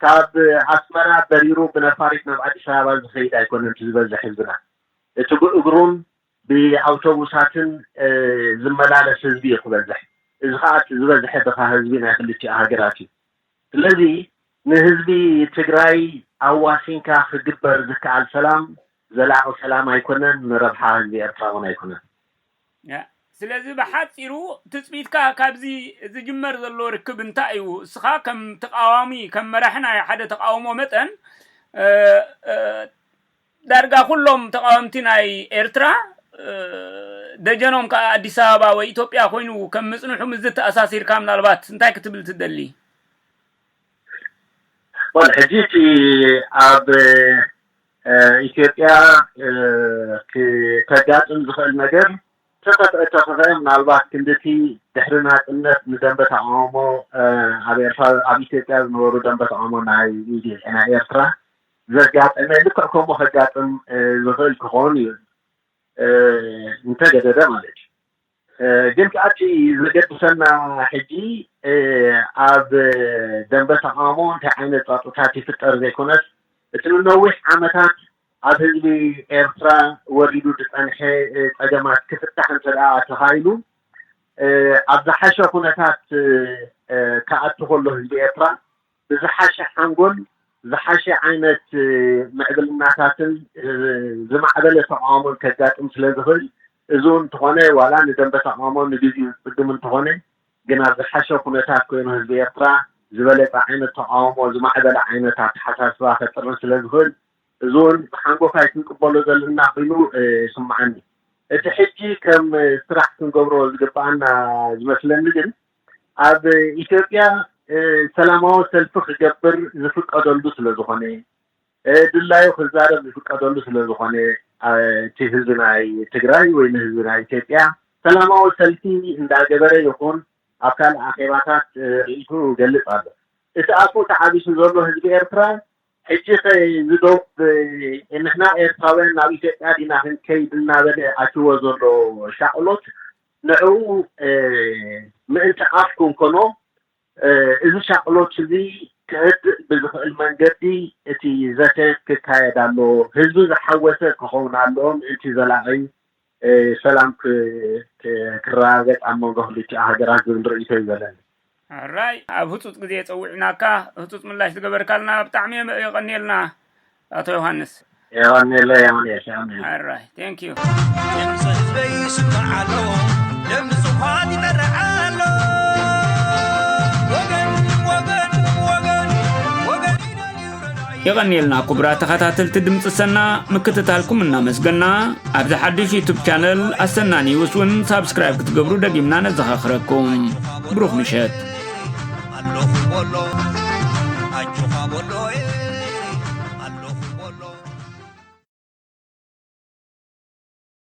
ካብ ኣስመራ በሪሩ ብነፋሪት ናብ ኣዲስ ኣበባ ዝኸይድ ኣይኮነን እቲ ዝበዝሕ ህዝብና። እቲ ብእግሩን ብኣውቶቡሳትን፣ እ፣ ዝመላለስ ህዝቢ እዩ ክበዝሕ። እዚ ኸዓ እቲ ዝበዝሐ ድኻ ህዝቢ ናይ ክልቲኡ ሃገራት እዩ። ስለዚ ንህዝቢ ትግራይ ኣዋሲንካ ክግበር ዝከኣል ሰላም ዘላቒ ሰላም ኣይኮነን፣ ንረብሓ ህዝቢ ኤርትራ እውን ኣይኮነን። ያ፣ ስለዚ ብሓጺሩ ትጽቢትካ ካብዚ ዝጅመር ዘሎ ርክብ እንታይ እዩ? እስኻ ከም ተቃዋሚ፣ ከም መራሒ ናይ ሓደ ተቃውሞ መጠን፣ እ፣ እ፣ ዳርጋ ኩሎም ተቃወምቲ ናይ ኤርትራ፣ እ፣ ደጀኖም ከኣ ኣዲስ ኣበባ ወይ ኢትዮጵያ ኮይኑ ከም ምጽንሑ ምስዚ ተኣሳሲርካ ምናልባት እንታይ ክትብል ትደሊ? ወል፣ ሕጂ እቲ ኣብ፣ እ፣ ኢትዮጵያ፣ እ፣ ክ-፣ ከጋጥም ዝኽእል ነገር ተኸፍአ ተኸፍአ ምናልባት ክንድቲ ድሕሪ ናጽነት ንደንበ ተቃውሞ፣ እ፣ ኣብ ኤርትራ፣ ኣብ ኢትዮጵያ ዝነበሩ ደንበ ተቃውሞ ናይ ኢዲ-፣ ናይ ኤርትራ ዘጋጠመ ልክዕ ከምኡ ከጋጥም፣ እ፣ ዝኽእል ክኸውን እዩ፣ እ፣ እንተገደደ ማለት እዩ። እ፣ ግን ከኣ እቲ ዘገድሰና ሕጂ፣ እ፣ ኣብ ደንበ ተቃውሞ እንታይ ዓይነት ጸጥታታት ይፍጠር ዘይኮነስ፣ እቲ ንነዊሕ ዓመታት ኣብ ህዝቢ ኤርትራ ወሪዱ ዝጸንሐ፣ እ፣ ጸገማት ክፍታሕ እንተ ደኣ ተኻኢሉ፣ እ፣ ኣብ ዝሓሸ ኩነታት፣ እ፣ እ፣ ክኣቱ ከሎ ህዝቢ ኤርትራ ብዝሓሸ ሓንጎል፣ ዝሓሸ ዓይነት፣ እ፣ ምዕብልናታትን፣ እ፣ ዝማዕበለ ተቃውሞን ከጋጥም ስለ ዝኽእል፣ እዚ እውን እንተኾነ ዋላ ንደንበ ተቃውሞ ንግዜኡ ዝጽግም እንተኾነ፣ ግን ኣብ ዝሓሸ ኩነታት ኮይኑ ህዝቢ ኤርትራ ዝበለጸ ዓይነት ተቃውሞ፣ ዝማዕበለ ዓይነት ኣተሓሳስባ ከጥርን ስለ ዝኽእል፣ እዚ እውን ብሓንጎፋይ ክንቅበሎ ዘለና ኮይኑ፣ እ፣ ይስምዓኒ። እቲ ሕጂ ከም ስራሕ ክንገብሮ ዝግብኣና ዝመስለኒ ግን ኣብ ኢትዮጵያ፣ እ፣ ሰላማዊ ሰልፊ ክገብር ዝፍቀደሉ ስለ ዝኾነ፣ እ፣ ድላዩ ክዛረብ ዝፍቀደሉ ስለ ዝኾነ፣ እ፣ እቲ ህዝቢ ናይ ትግራይ ወይ ንህዝቢ ናይ ኢትዮጵያ ሰላማዊ ሰልፊ እንዳገበረ ይኹን ኣብ ካልእ ኣኼባታት፣ እ፣ ርእይቱ ይገልጽ ኣሎ። እቲ ኣፉ ተዓቢሱ ዘሎ ህዝቢ ኤርትራ ሕጂ ከ ዝዶብ፣ እ፣ ንሕና ኤርትራውያን ናብ ኢትዮጵያ ዲና ክንከይድ እናበለ ኣትዎ ዘሎ ሻቕሎት ንዕኡ፣ እ፣ ምእንቲ ኣፍ ክንኮኖ፣ እ፣ እዚ ሻቕሎት እዚ ክህድእ ብዝኽእል መንገዲ እቲ ዘተ ክካየድ ኣለዎ። ህዝቢ ዝሓወሰ ክኸውን ኣለዎ ምእንቲ ዘላቒ፣ እ፣ ሰላም ክ-፣ ክ-፣ ክረጋገጽ ኣብ መንጎ ክልቲኡ ሃገራት ዝብል ርእይቶ እዩ ዘለኒ። ሕራይ፣ ኣብ ህጹጽ ግዜ ጸዊዕናካ ህጹጽ ምላሽ ዝገበርካልና ብጣዕሚ የቐንየልና ኣቶ ዮሃንስ። የቐንየለይ ኣማኑኤል፣ የቐንየለይ። ሕራይ፣ thank you። ድምፂ ህዝበይ ይስማዕ ኣሎ፣ ድምፂ ኳን ይጠርዕ ኣሎ። ወገን፣ ወገን፣ ወገን፣ ወገን ኢለ ይረዳይ። የቐንየልና ክቡራት ተኸታተልቲ ድምፂ ሰና፣ ምክትታልኩም እናመስገና፣ ኣብዚ ሓድሽ ዩቱብ ቻነል ኣሰና ኒውስ እውን ሳብስክራይብ ክትገብሩ ደጊምና ነዘኻኽረኩም። ብሩኽ ምሸት። ኣለኹ በሎ፣ ኣጆኻ በሎ፣